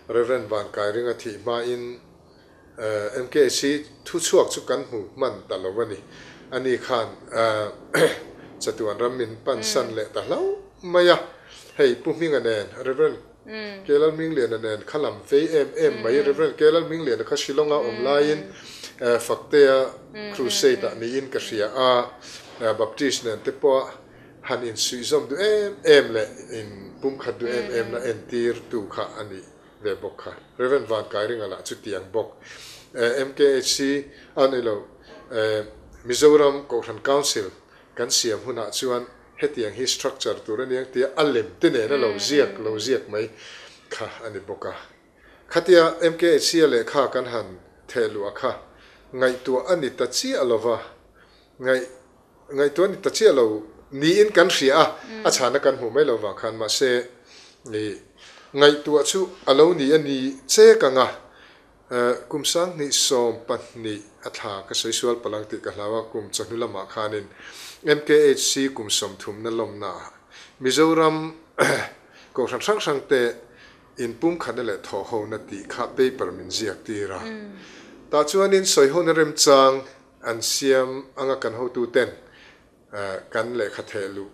Rev. Van Kairinga thih hmain MKC thu chhuak chu kan hmu hman ta lo a ni. Ani khan chatuan ram min pansan leh ta hlauh mai a. Hei Pu Hminga nen, Rev. Kelal Hmingliana nen kha lam vei em em mai. Rev. Kelal Hmingliana kha Shillong-a awm laiin Faktea Crusade-ah niin ka hria a, Baptist nen te pawh han insuihzawm duh em em leh inpumkhat duh em em na entirtu kha a ni. ve bawk kha. Rev. Van Kairinga lah chutiang bawk. MKHC a ni lo, Mizoram Kohhran Council kan siam hunah chuan hetiang hi structure tur a niang tia a lem te nena lo ziak lo ziak mai kha a ni bawk a. Khatia MKHC a lehkha kan han theh luah kha ngaihtuah a ni ta chiah lova, ngaih Ngaihtuah ni ta chiah lo niin kan hria a, a chhana kan hmuh mai lo vang khan mahse ngaihtuah chu a lo ni a ni chek ang a, kum 2012 a thla ka sawi sual palh ang tih ka hlau a, kum chawhnu lamah khanin MKHC kum 30 na lawmna ah Mizoram kohhran hrang hrang te inpumkhatna leh thawhhona tih kha paper min ziak tir a, tah chuanin sawihona remchang An siam anga kan hotuten kan lehkha theh luh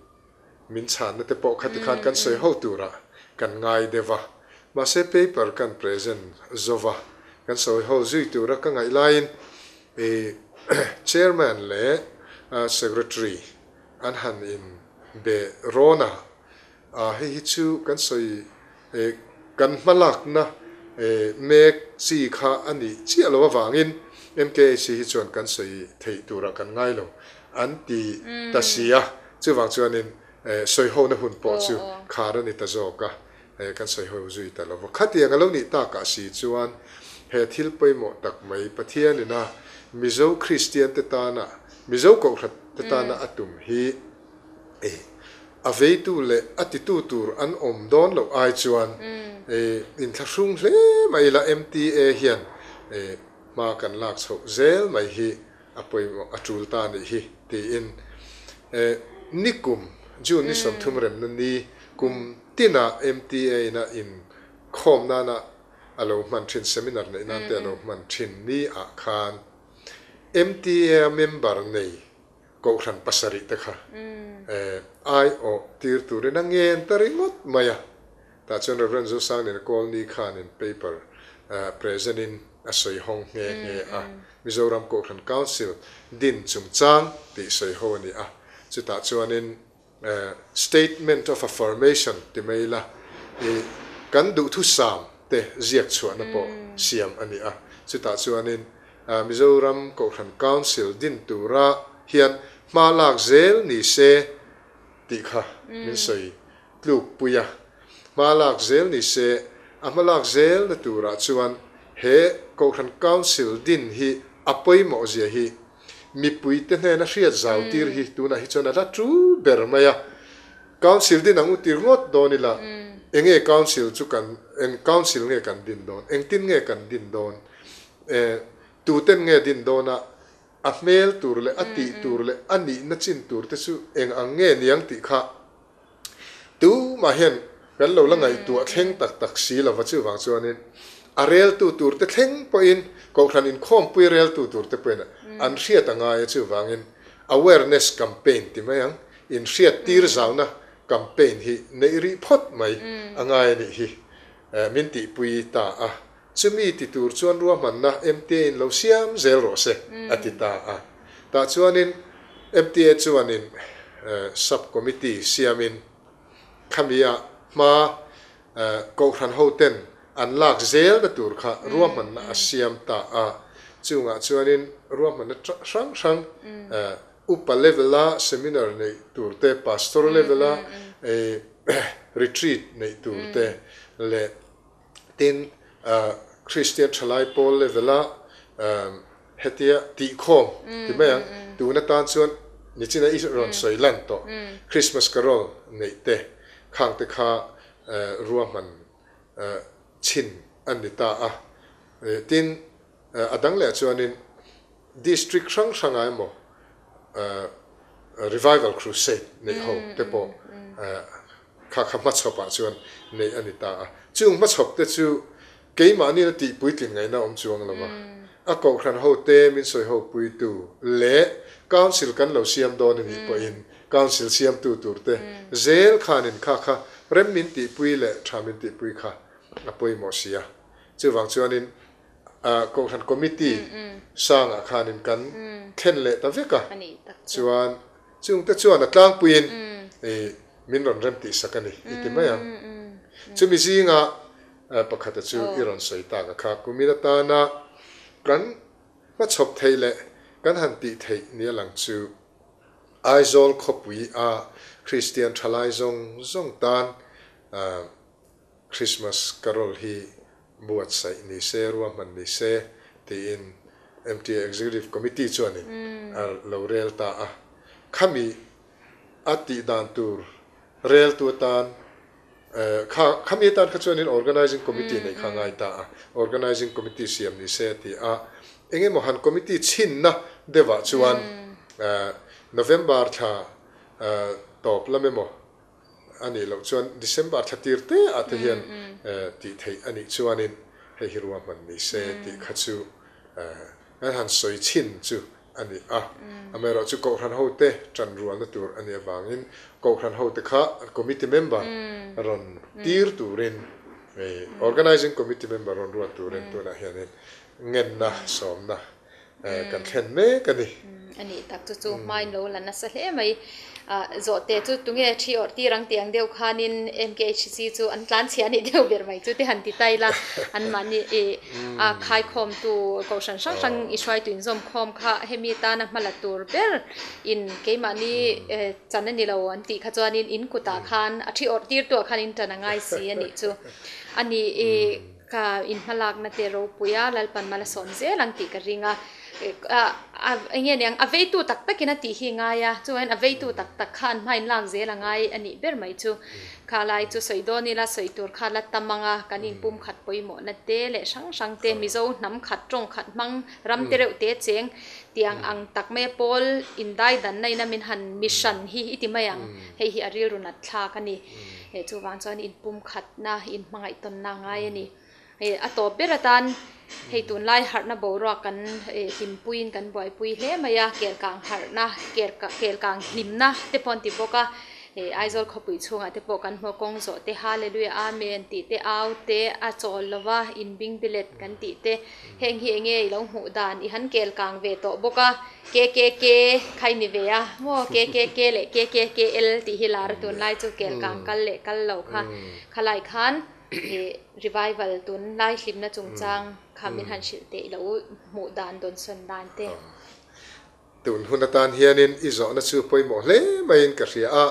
min chhanna te pawh khati khan kan sawi ho turah kan ngai deuh a. Mahse paper kan present zova kan sawi ho zui tura ka ngaih laiin chairman leh secretary an han in be rawn a. Hei hi chu kan sawi kan hmalakna mek chi kha a nih chiah loh avangin MKHC hi chuan kan sawi theih turah kan ngai lo an ti ta si a, chuvang chuanin Sawihona hun pawh chu khar a ni ta zawk a, kan sawiho zui ta lo va. Khatiang a lo nih takah si chuan he thil pawimawh tak mai Pathianin a Mizo Kristiante tana, Mizo Kohhrate tana a tum hi a veitu leh a titu tur an awm dawn loh ai chuan inthlahrung hle mai ila MTA hian hma kan lak chhoh zel mai hi a pawimawh a tul ta anih hi tiin nikum June ni 30 remna ni kum tina MTA ina inkhawm nana a lo hman thin seminar neih nan te a lo hman thin ni ah khan MTA a member nei kohhran pasarih te kha aiawh tir turin a ngen ta ringawt mai a. Tah chuan Rev. Zosangliana Kawlni khanin paper present in a sawi hawng nghe nghe a, Mizoram Kohhran Council din chungchang tih sawi ho a ni a. Chutah chuanin Statement of Affirmation ti mai ila i kan duhthusam te ziak chhuahna pawh siam a ni a. Chutah chuanin Mizoram Kohhran Council din tura hian hma lak zel ni se tih kha min sawi tlukpui a, hma lak zel ni se, a hma lak zelna turah chuan he Kohhran Council din hi a pawimawh zia hi mipuite hnena hriat zau tir hi tunah hi chuan a la tul ber mai a. Council din ang u tir ngawt dawn ila, enge Council chu kan, eng Council nge kan din dawn, engtin nge kan din dawn, tuten nge din dawn a, a hmel tur leh a tih tur leh a nihna chin tur te chu eng ang nge niang tih kha Tumah hian kan lo la ngaihtuah thleng tak tak si lova, chuvang chuanin a reltu turte thleng pawhin Kohhran inkhawmpui reltu turte pawhin an hriat a ngai a, chuvangin awareness campaign ti mai ang, inhriat tir zauna campaign hi neih rih phawt mai a ngai a nih hi min tihpui ta a, chumi ti tur chuan ruahmanna MTA in lo siam zel rawh se a ti ta a. Tah chuanin MTA chuanin Sub Committee siamin khamia hma Kohhran hoten an lak zelna tur kha ruahmanna a siam ta a. Chungah chuanin ruahmanna hrang hrang upa level-a seminar neih tur te, pastor level-a retreat neih tur te leh tin Kristian thalai pawl level-a Hetia tihkhawm ti mai ang, tun atan chuan nichina i rawn sawi lan tawh Christmas Carol neih te khang te kha ruahman chhin an ni ta a. Tin, a dang leh chuanin District hrang hrangah emaw Revival Crusade neih ho te pawh kha kha hmachhawpah chuan neih a ni ta a. Chung hmachhawp te chu Keimahni na tih puitlin ngaihna awm chuang lo va, a kohhran hote min sawi ho puitu leh Council kan lo siam dawn a nih pawhin Council siamtu turte zel khanin kha kha rem min tihpui leh tha min tihpui kha a pawimawh si a. Chuvang chuanin kohhran committee sangah khanin kan thlen leh ta vek a, chuan chungte chuan a tlangpuiin min rawn rem tihsak a ni i ti mai ang. Chumi zingah Pakhata chu i rawn sawi tak a kha. Kumin atana kan hmachhawp theih leh kan han tih theih nia lang chu Aizawl khawpui a Kristian thalai zawng zawng tan Christmas Carol hi buatsaih ni se, ruahman ni se tiin MTA Executive Committee chuanin a lo rel ta a. Khami a tih dan tur reltu atan Kha khami atan kha chuanin Organising Committee neih kha a ngai ta a, Organising Committee siam ni se a ti a, eng emaw han committee chhinna deuhah chuan November thla tawp lam emaw a nih loh chuan December thla tir te ah te hian tih theih a nih chuanin hei hi ruahman ni se tih kha chu kan han sawi chhin chu a ni a. Amaherawhchu Kohhran hote ṭan rualna tur a nih avangin Kohhran hote kha committee member rawn tir turin, Organising Committee member rawn ruat turin tunah hianin ngenna sawmna. kan thlen mek a ni. A nih tak chu chu hmain lo la nasa hle mai. Zawhte chu tunge thi awrh tir ang tih ang deuh khanin MKHC chu an tlan chhia a nih deuh ber mai chu te han ti ta ila anmahni ih a khaikhawmtu kohhran hrang hrang i hruaitu inzawmkhawm kha hemi tana hma la tur ber in keimahni chan a ni lo an tih kha chuanin in kutah khan a thi awrh tirtuah khan in tan a ngai si a nih chu a ni ih ka inhmalakna te ropui a Lalpan mal a sawm zel ang tih ka ring a eng nge niang a veitu tak takin a tih hi ngai a chuan a veitu tak tak kha an hmain lak zel a ngai a nih ber mai chu kha lai chu sawi dawn ila sawi tur kha la tam ang a kan inpum khat pawimawhna te leh hrang hrang te Mizo hnam khat tawng khat hmang ram te reuh te cheng Tiang ang tak mai a pawl indai danna ina min han mi hran hi i ti mai ang. Hei hi a rilru nat thlak a ni. Hei chuvang chuan inpumkhatna, inhmangaih tawnna a ngai a ni. Hei a tawp ber atan hei tunlai harhna boruak kan hlimpuiin kan buaipui hle mai a, kelkang harhna, kelkang hlimna te pawh an ti bawk a. Hei Aizawl khawpui chhungah te pawh kan hmu a, kawng zawh te, Hallelujah Amen tih te, au te a chawl lo va, inbing bilet kan tih te. Heng hi enge i lo hmuh dan i han kel kang ve tawh bawk a, KKK kha i ni ve a maw, KKK leh KKKL tih hi lar a tunlai chu kel kang kal leh kal lo kha khalai khan i revival tunlai hlimna chungchang kha min han hrilh teh i lo hmuh dan dawnsawn dan te. Tun hun atan hianin i zawhna chu pawimawh hle maiin ka hria a,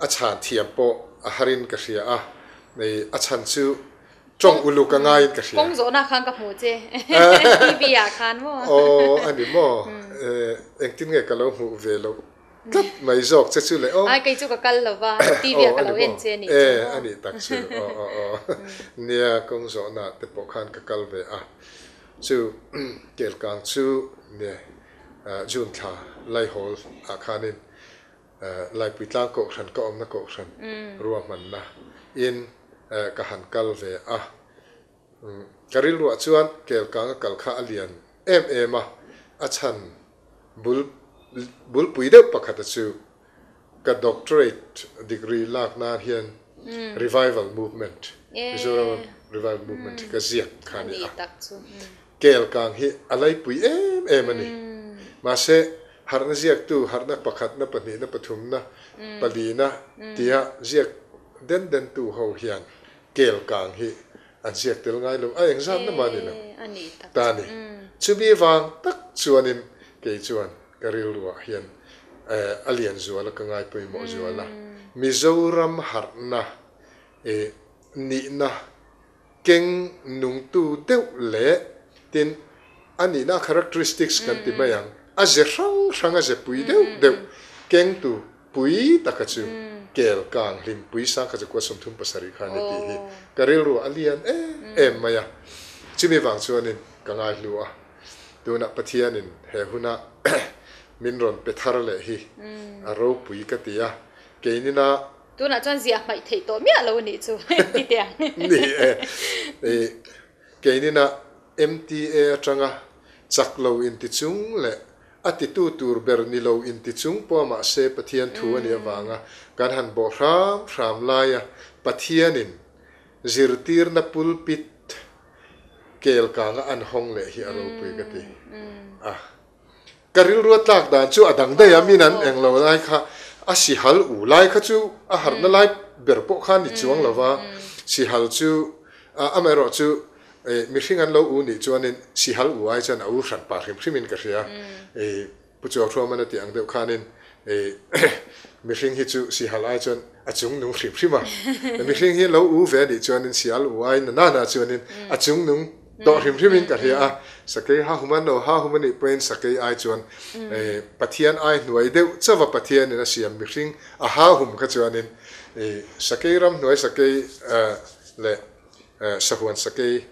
a chhan thiam pawh a harin ka hria a, a chhan chu tawng uluk a ngaiin ka hria. Kawng zawhna khan ka hmuh che TV ah khan maw? Aw a ni maw? Engtin nge ka lo hmuh ve loh tlat mai zawk che chu le aw. Ai kei chu ka kal lo va, TV ah ka lo en che a nih chu maw? A nih tak chu aw aw aw. Nia kawng zawhna te pawh khan ka kal ve a. Chu Kelkang chu nge June thla Laihawl ah khanin Laipui tlang kohhran ka awmna kohhran ruahmanna in ka han kal ve a. Ka rilruah chuan Kelkang a kal kha a lian em em a, a chhan bul bulpui deuh pakhata chu Ka doctorate degree lak nan hian revival movement, Mizoram revival movement hi ka ziak kha a ni a. Kelkang hi a laipui em em a ni. Mahse, harhna ziaktu, harhna pakhatna, pahnihna, pathumna, palina tia ziak den dentu ho hian kelkang hi an ziak tel ngai lo, a engzatna mah a ni lo ta a ni. Chumi vang tak chuanin kei chuan Ka rilruah hian a lian zual a, ka ngai pawimawh zual a. Mizoram harhna i nihna keng nungtu deuh leh tin a nihna a characteristics kan ti mai ang, a ze hrang hrang a ze pui deuh deuh kengtu pui taka chu kel kang hlimpui sangkhat zakua 37 kha a ni tih hi ka rilruah a lian em em mai a. Chumi vang chuanin ka ngaihlu a. Tunah Pathianin he huna min rawn pe thar leh hi a ropui ka ti a, keinina. Tunah chuan ziah hmaih theih tawh miah lo nih chu ti teh ang. Ni e, keinina MTA atanga chak lo inti chung leh a titu tur ber ni lo inti chung pawh mahse Pathian thu a nih avanga kan han bawh hram hram laia Pathianin zirtirna pulpit Kel kanga an hawng leh hi a ropui ka ti a. Ka rilru a tlak dan chu a dang daih a, min an eng lo lai kha a sihal u lai kha chu a harhna lai ber pawh kha ni chuang lo va, sihal chu amaherawh chu mihring an lo u nih chuanin sihal u ai chuan a u hran pah hrim hrimin ka hria. Pu Chuauhruaman a tih ang deuh khanin mihring hi chu sihal ai chuan a chung nung hrim hrim a, mihring hi lo u ve anih chuanin sihal u ai na nana chuanin a chung nung tawh hrim hrimin ka hria a, sakei ha hum an lo ha hum anih pawhin sakei ai chuan Pathian ai hnuai deuh chauha Pathianin a siam mihring a ha hum kha chuanin sakei ramhnuai sakei leh Sahuan sakei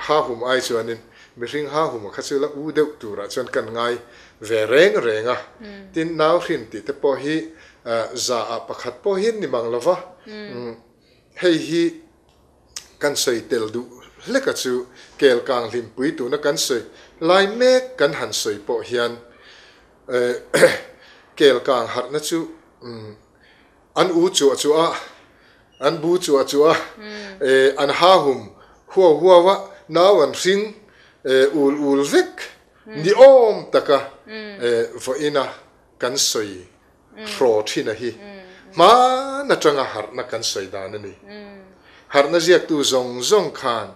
ha hum ai chuanin mihring ha hum kha chu la u deuh turah chuan kan ngai ve reng reng a. Tin, nau hrin tih te pawh hi za ah pakhat pawh hi an ni mang lo va. Hei hi kan sawi tel duh hlek a chu kel kang hlimpui tuna kan sawi lai mek kan han sawi pawh hian kel kang harhna chu An u chuah chuah a, an bu chuah chuah a, an ha hum huau huau a, nau an hring ul ul vek. ni awm taka vawiina kan sawi hraw thin a hi hman atanga harhna kan sawi dan a ni. Harhna ziaktu zawng zawng khan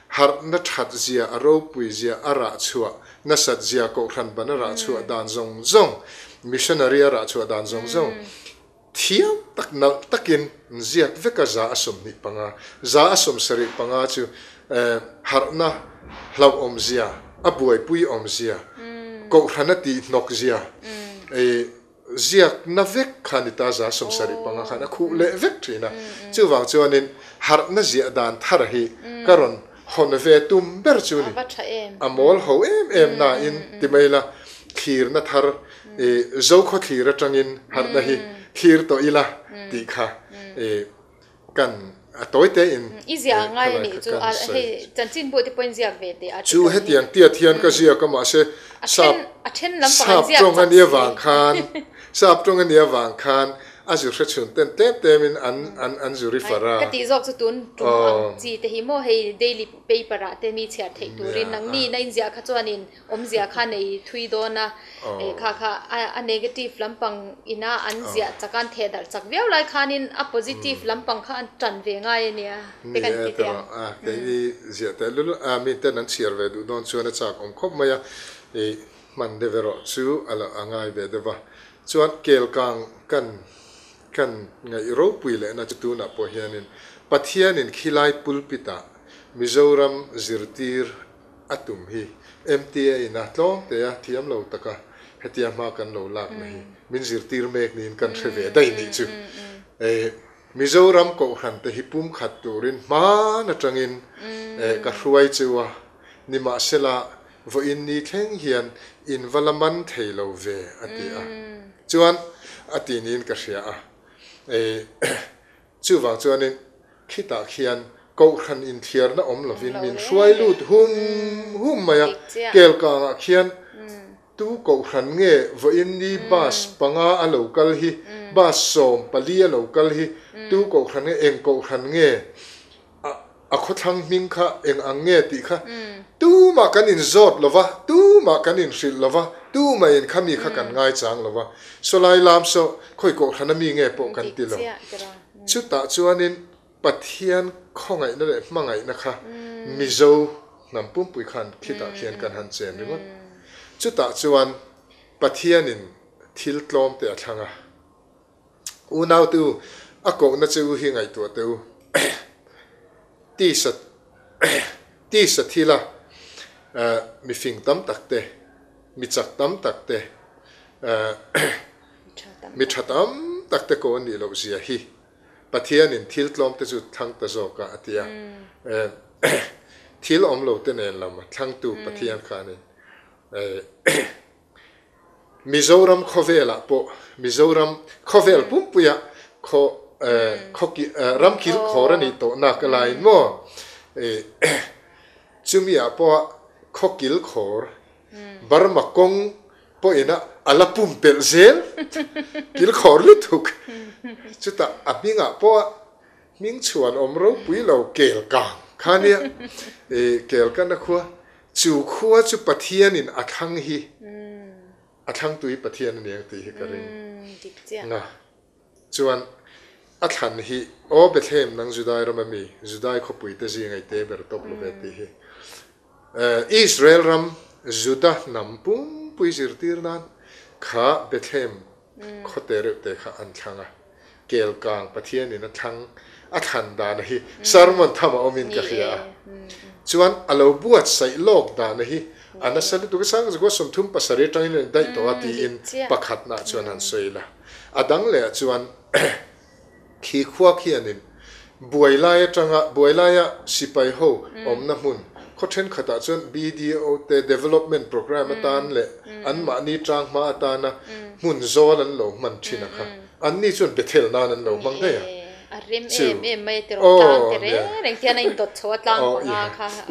harhna that zia, a ropui zia, a rah chhuah nasat zia, kohhran ban a rah chhuah dan zawng zawng, missionary a rah chhuah dan zawng zawng thiam tak nalh takin an ziak vek a, 25, 75 chu harhna hlauhawm zia, a buaipui awm zia, kohhran a tihhnawk zia, ziakna vek kha ni ta 75 khan a khuh leh vek thin a. Chuvang chuanin harhna ziah dan thar hi ka rawn hawn ve tum ber chu ni. A mawl ho em em nain ti mai la, thlirna thar Zokhaw thlir atangin harhna hi thlir tawh ila tih kha Kan a tawi te in I ziah a ngai a nih chu a hei chanchin buh te pawhin ziak ve teh a Chu hetiang tiat hian ka ziak a mahse sap a then lampang an sap ziak tawng a chak nia si. vang khan sap tawng a nia vang khan a zu hre chhun ten tlem tlem in an an an zu ri far a. Ka tih zawk chu tun tum ang chi te hi maw hei daily paper ah te mi chhiar theih turin nangni na in ziah kha chuanin Awmzia kha nei thui dawn a, kha kha a negative lampang ina an ziah chak a, an theh darh chak viau lai khanin a positive lampang kha an tan ve ngai a nia te kan ti teh ang. Ni e, keini ziah teh lul a, mi ten an chhiar ve duh dawn chuan a chak awm khawp mai a, i hman deuh erawh chu a lo a ngai ve deuh va. Chuan kelkang kan kan ngaih ropui lehna chu tunah pawh hianin Pathianin khilai pulpit ah Mizoram zirtir A tum hi MTA in a tlawm te a thiam lo tak a, hetia hma kan lo lak na hi min zirtir mek niin kan hre ve daih nih chu. Mizoram Kohhran te hi pumkhat turin hman atangin ka hruai cheu a, nimahsela vawiin ni thleng hian in va la man thei lo ve a ti a, chuan a ti niin ka hria a. Chuvang chuanin khitah khian Kohhran inthiarna awm lovin min hruai lut hum hum mai a, Kelkangah khian tu Kohhran nge vawiin ni bus panga a lo kal hi, bus 14 a lo kal hi, tu Kohhran nge, eng Kohhran nge, a khawthlang hming kha eng ang nge tih kha tumah kan inzawt lo va, tumah kan inhrilh lo va, tumahin khami kha kan ngaichang lo va, sawlai lam saw khawi Kohhrana mi nge pawh kan ti lo. Chutah chuanin Pathian khawngaihna leh hmangaihna kha Mizo hnam pumpui khan khitah khian kan han chen ringawt. Chutah chuan Pathianin thil tlawm te a thlang a. Unautu, a kohna che u hi ngaihtuah teh u. Tisa tisa thila mifing tam tak te, mi chak tam tak te, mi tha tam tak te ko a nih loh zia hi Pathianin thil tlawm te chu thlang ta zawk a a ti a. Thil awm lo te nen lam a thlangtu Pathian khanin Mizoram khawvelah pawh Mizoram khawvel pumpuia khaw khaw ram kil khawr a nih tawh nak a laiin maw chumi ah pawh khaw kil khawr Burma kawng pawhin a a la pumpelh zel kil khawr lutuk chutah a hmingah pawh hming chhuan awm ropui lo kel kang kha nia kel kan a khua Chu khua chu Pathianin a thlang hi, a thlangtu hi Pathian a ni ang tih hi ka ring. Nga chuan a thlan hi, Aw Bethlehem nang Judai rama mi, Judai khawpui te zinga i te ber tawp lo ve tih hi. Israel ram Juda hnam pumpui zirtir nan kha Bethlehem Khaw te reuh te kha an thlang a, Kelkang Pathianin a thlang a thlan dana hi sermon tham a awmin ka hria a. Chuan a lo buatsaih lawk dana hi a nasa lutuk a, Sangzakua 37 atangin a indaih tawh a tiin pakhatnaah chuan han sawi la. A dang lehah chuan Khi khua khianin buai lai atanga buai laia sipai ho awmna hmun khaw thenkhatah chuan BDO te development programme atan leh anmahni tang hma atana hmun zawl an lo hman thin a kha. Anni chuan Bethel nan an lo hmang daih a. Chu aw nia aw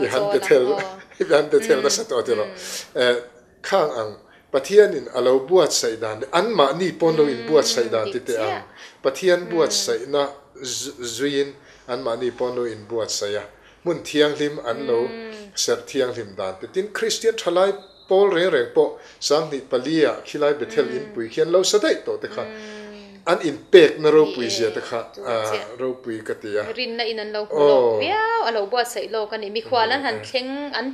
i han Bethel i han Bethel nasa tawh tiraw. Khang ang, Pathianin a lo buatsaih dan leh anmahni pawn lo inbuatsaih dan ti teh ang. Pathian buatsaihna zuiin anmahni pawn lo inbuatsaih a, hmun thianghlim an lo serh thianghlim dan te. Tin, Kristian thalai Pawl reng reng pawh 2004 ah khilai Bethel inpui khi an lo sa daih tawh te kha an inpekna ropui zia te kha ropui ka ti a. Rinna in an lo hmu lawk viau, a lo buatsaih lawk a ni. Mikhual an han thleng, an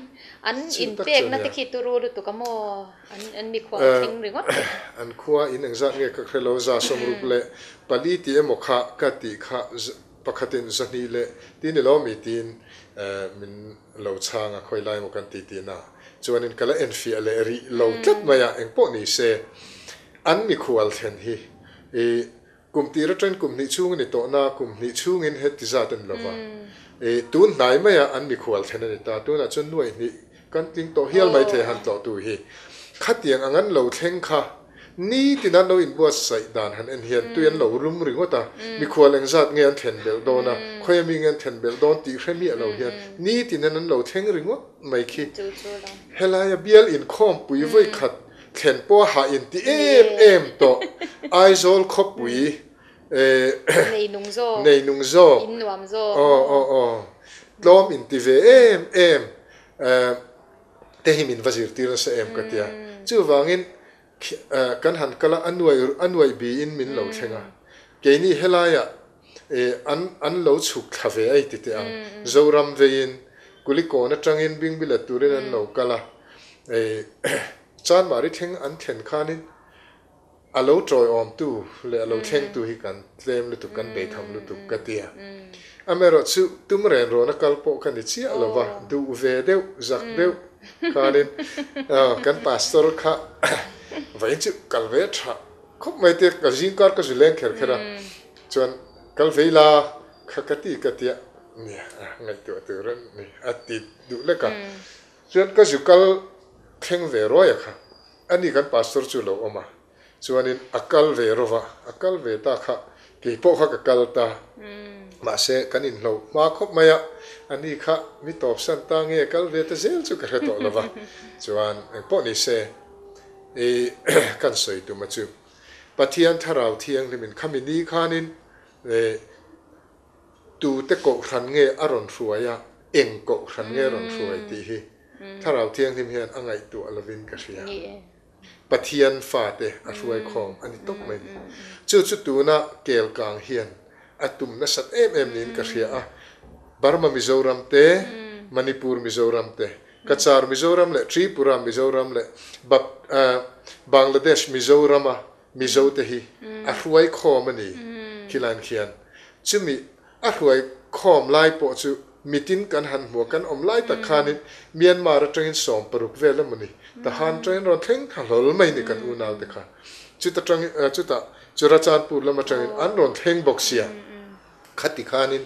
an inpekna te khi turu lutuk a maw? An an mikhual thleng ringawt te. An khua in engzat nge ka hre lo, 64 tih emaw kha ka tih kha pakhatin 200 leh ti ni lo mi tiin min lo chhang a, khawi lai emaw kan ti tihna chuanin ka la enfiah leh rih lo tlat mai a, engpawh ni se an mikhual thlen hi i kum tir atangin kum hnih chhung a ni tawh na, kum hnih chhungin heti zat a ni lova, i tun hnai maia an mikhual thlen a ni ta, tunah chuan nuaih hnih kan tling tawh hial mai thei han tlawhtu hi khatiang ang an lo thleng kha. Nitin an lo inbuatsaih dan han en hian tui an lo rum ringawt a, mikhual engzat nge an thlen belh dawn a, khawi ami nge an thlen belh dawn tih hre miah lo hian nitin an an lo thleng ringawt mai khi. Helaia bial inkhawmpui vawikhat thlen pawh a hah inti em em tawh Aizawl khawpui Neinung zawk. Neinung zawk. Innuam zawk. Aw aw aw. Tlawm inti ve em em. Te hi min va zirtir nasa em ka tia. Chuvangin kan han kal a, a nuai a nuaih biin min lo thleng a. Keini helaiah an an lo chhuk thla ve a i ti teh ang. Zoram veiin Kulikawn atangin Bingbilet turin an lo kal a. Chanmari thleng an thlen khanin A lo tawiawmtu leh a lo thlengtu hi kan tlem lutuk, kan beitham lutuk ka ti a. Amaherawhchu tum ren rawna kal pawh ka ni chiah lo va, duh ve deuh, zak deuh khanin kan pastor kha vawiin chu kal ve tha khawp mai te, ka zingkar ka zu leng kher kher a, chuan kal ve ila kha ka ti ka tia, nia ngaihtuah tur a ni a ti duh lek a. Chuan ka zu kal thleng ve ruai a kha. A ni kan pastor chu lo awm a, chuanin a kal ve ro va, a kal ve ta kha kei pawh kha ka kal ta, mahse kan inhlo hma khawp mai a, a ni kha mi tawpsan ta nge kal ve ta zel chu ka hre tawh lo va, chuan engpawh ni se i kan sawi tum a chu Pathian Thlarau Thianghlimin khami ni khanin i tute kohhran nge a rawn hruai a, eng kohhran nge a rawn hruai tih hi Thlarau Thianghlim hian a ngaihtuah lovin ka hria. Pathian fate a hruai khawm a ni tawp mai ni. Chu chu tuna Kelkang hian a tum nasat em em niin ka hria a. Burma Mizoram te, Manipur Mizoram te, Cachar Mizoram leh Tripura Mizoram leh Bangladesh Mizorama Mizote hi a hruai khawm a ni khilaiin khian. Chumi A hruai khawm lai pawh chu mitin kan han hmu a, kan awm lai tak khanin Myanmar atangin 16 vel emaw ni, Tahan atangin rawn thleng thla hlawl mai ni kan unau te kha. Chuta tangin, chutah Churachandpur lam atangin an rawn thleng bawk sia. Khati khanin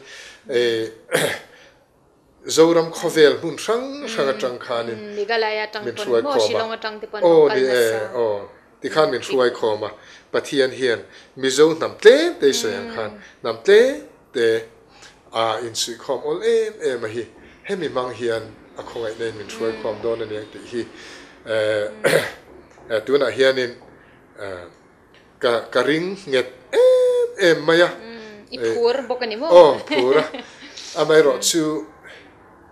Zoram khawvel hmun hrang hrang atang khanin min hruai khawm a, aw ni e, aw tikhan min hruai khawm a, Pathian hian Mizo hnam tlem te i sawi ang khan hnam tlem te a insuih khawm awl em em a hi, hemi hmang hian a khawngaihna in min hruai khawm dawn a niang tih hi tunah hianin Ka ka ring nghet em em mai a. I phur bawk a ni maw? Aw, phur a. Amaherawh chu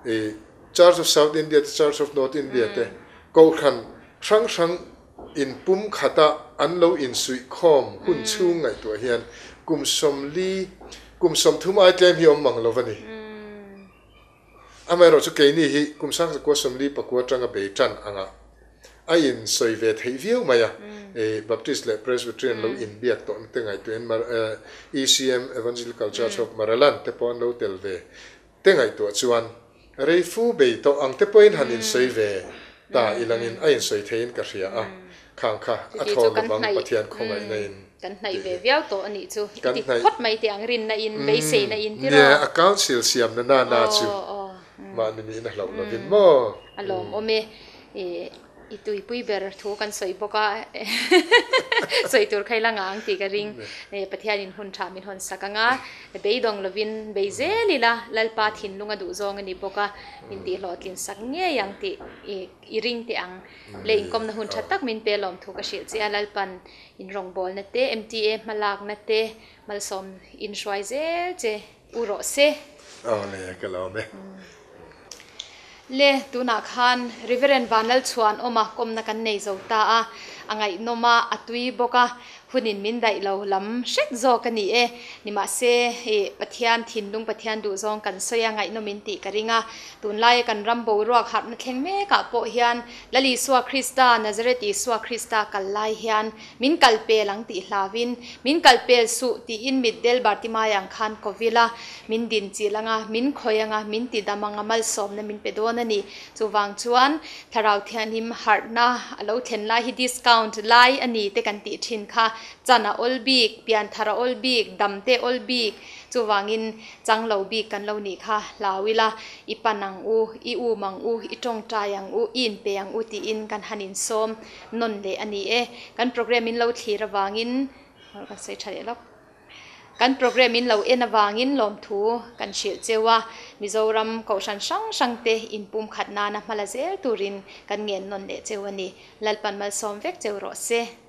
i Church of South India te Church of North India te Kohhran hrang hrang in pum khata an lo insuih khawm hun chhung ngaihtuah hian kum 40, kum 30 ai tlem hi awm mang lo va ni. Amaherawh chu keini hi kum 1949 atanga bei tan anga a in sawi ve theih viau mai a, Baptist leh Presbyterian lo inbiak tawhna te ngaihtuahin ECM, Evangelical Church of Maraland, te pawh an lo tel ve te ngaihtuah chuan rei fu bei tawh ang te pawhin han insawi ve ta ilangin a insawi theiin ka hria a, khang kha a thawn lovang Pathian khawngaihna in. Kan hnaih ve viau tawh a nih chu. I ti phawt mai teh ang rinna in, beiseina in tiraw? Nia, a council siamna na na chu mahni nihna hlauh lovin maw? A lawmawm e. I tuipui ber thu kan sawi bawk a, sawi tur kha i la ngah ang tih ka ring. Pathianin hun tha min hawn sak ang a, beidawng lovin bei zel ila, Lalpa thinlung a duh zawng a ni bawk a, min tihhlawhtlin sak ngei ang tih i ring teh ang. Leh inkawmna hun tha tak min pe lawm thu ka hrilh che a, Lalpan In rawngbawlna te, MTA hmalakna te malsawm in hruai zel che u rawh se. Aw le, ka lawm e. Le, tunah khan Reverend Vanlalchhuanawma kawmna kan nei zo ta a, a ngaihnawm a, a tui bawk a, hunin min daih lo lam hret zawk a ni e. Nimahse, ih, Pathian thinlung, Pathian duhzawng kan sawi a, ngaihnawm in tih ka ring a. Tunlaia kan ram boruak harhna thleng mekah pawh hian Lal Isua Krista, Nazareth Isua Krista kal lai hian min kal pel ang tih hlauin, min kal pel suh tiin mitdel Bartimai ang khan kovil a, min din chilh ang a, min khawih ang a, min ti dam ang a, malsawmna min pe dawn a ni. Chuvang chuan Thlarau Thianghlim harhna a lo thlen lai hi discount lai a ni te kan tih thin kha, chan a awl bik, pianthar a awl bik, dam te awl bik, chuvangin chang lo bik kan lo nih kha hlau ila, i pan ang u, i um ang u, i tawngtai ang u, i inpe ang u tiin kan han insawm nawn leh a ni e. Kan programme in lo thlir avangin kan sawi tha leh lawk. Kan programme in lo en avangin lawmthu kan hrilh cheu a, Mizoram kohhran hrang hrang te inpumkhat nana hmala zel turin kan ngen nawn leh cheu a ni. Lalpan malsawm vek cheu rawh se.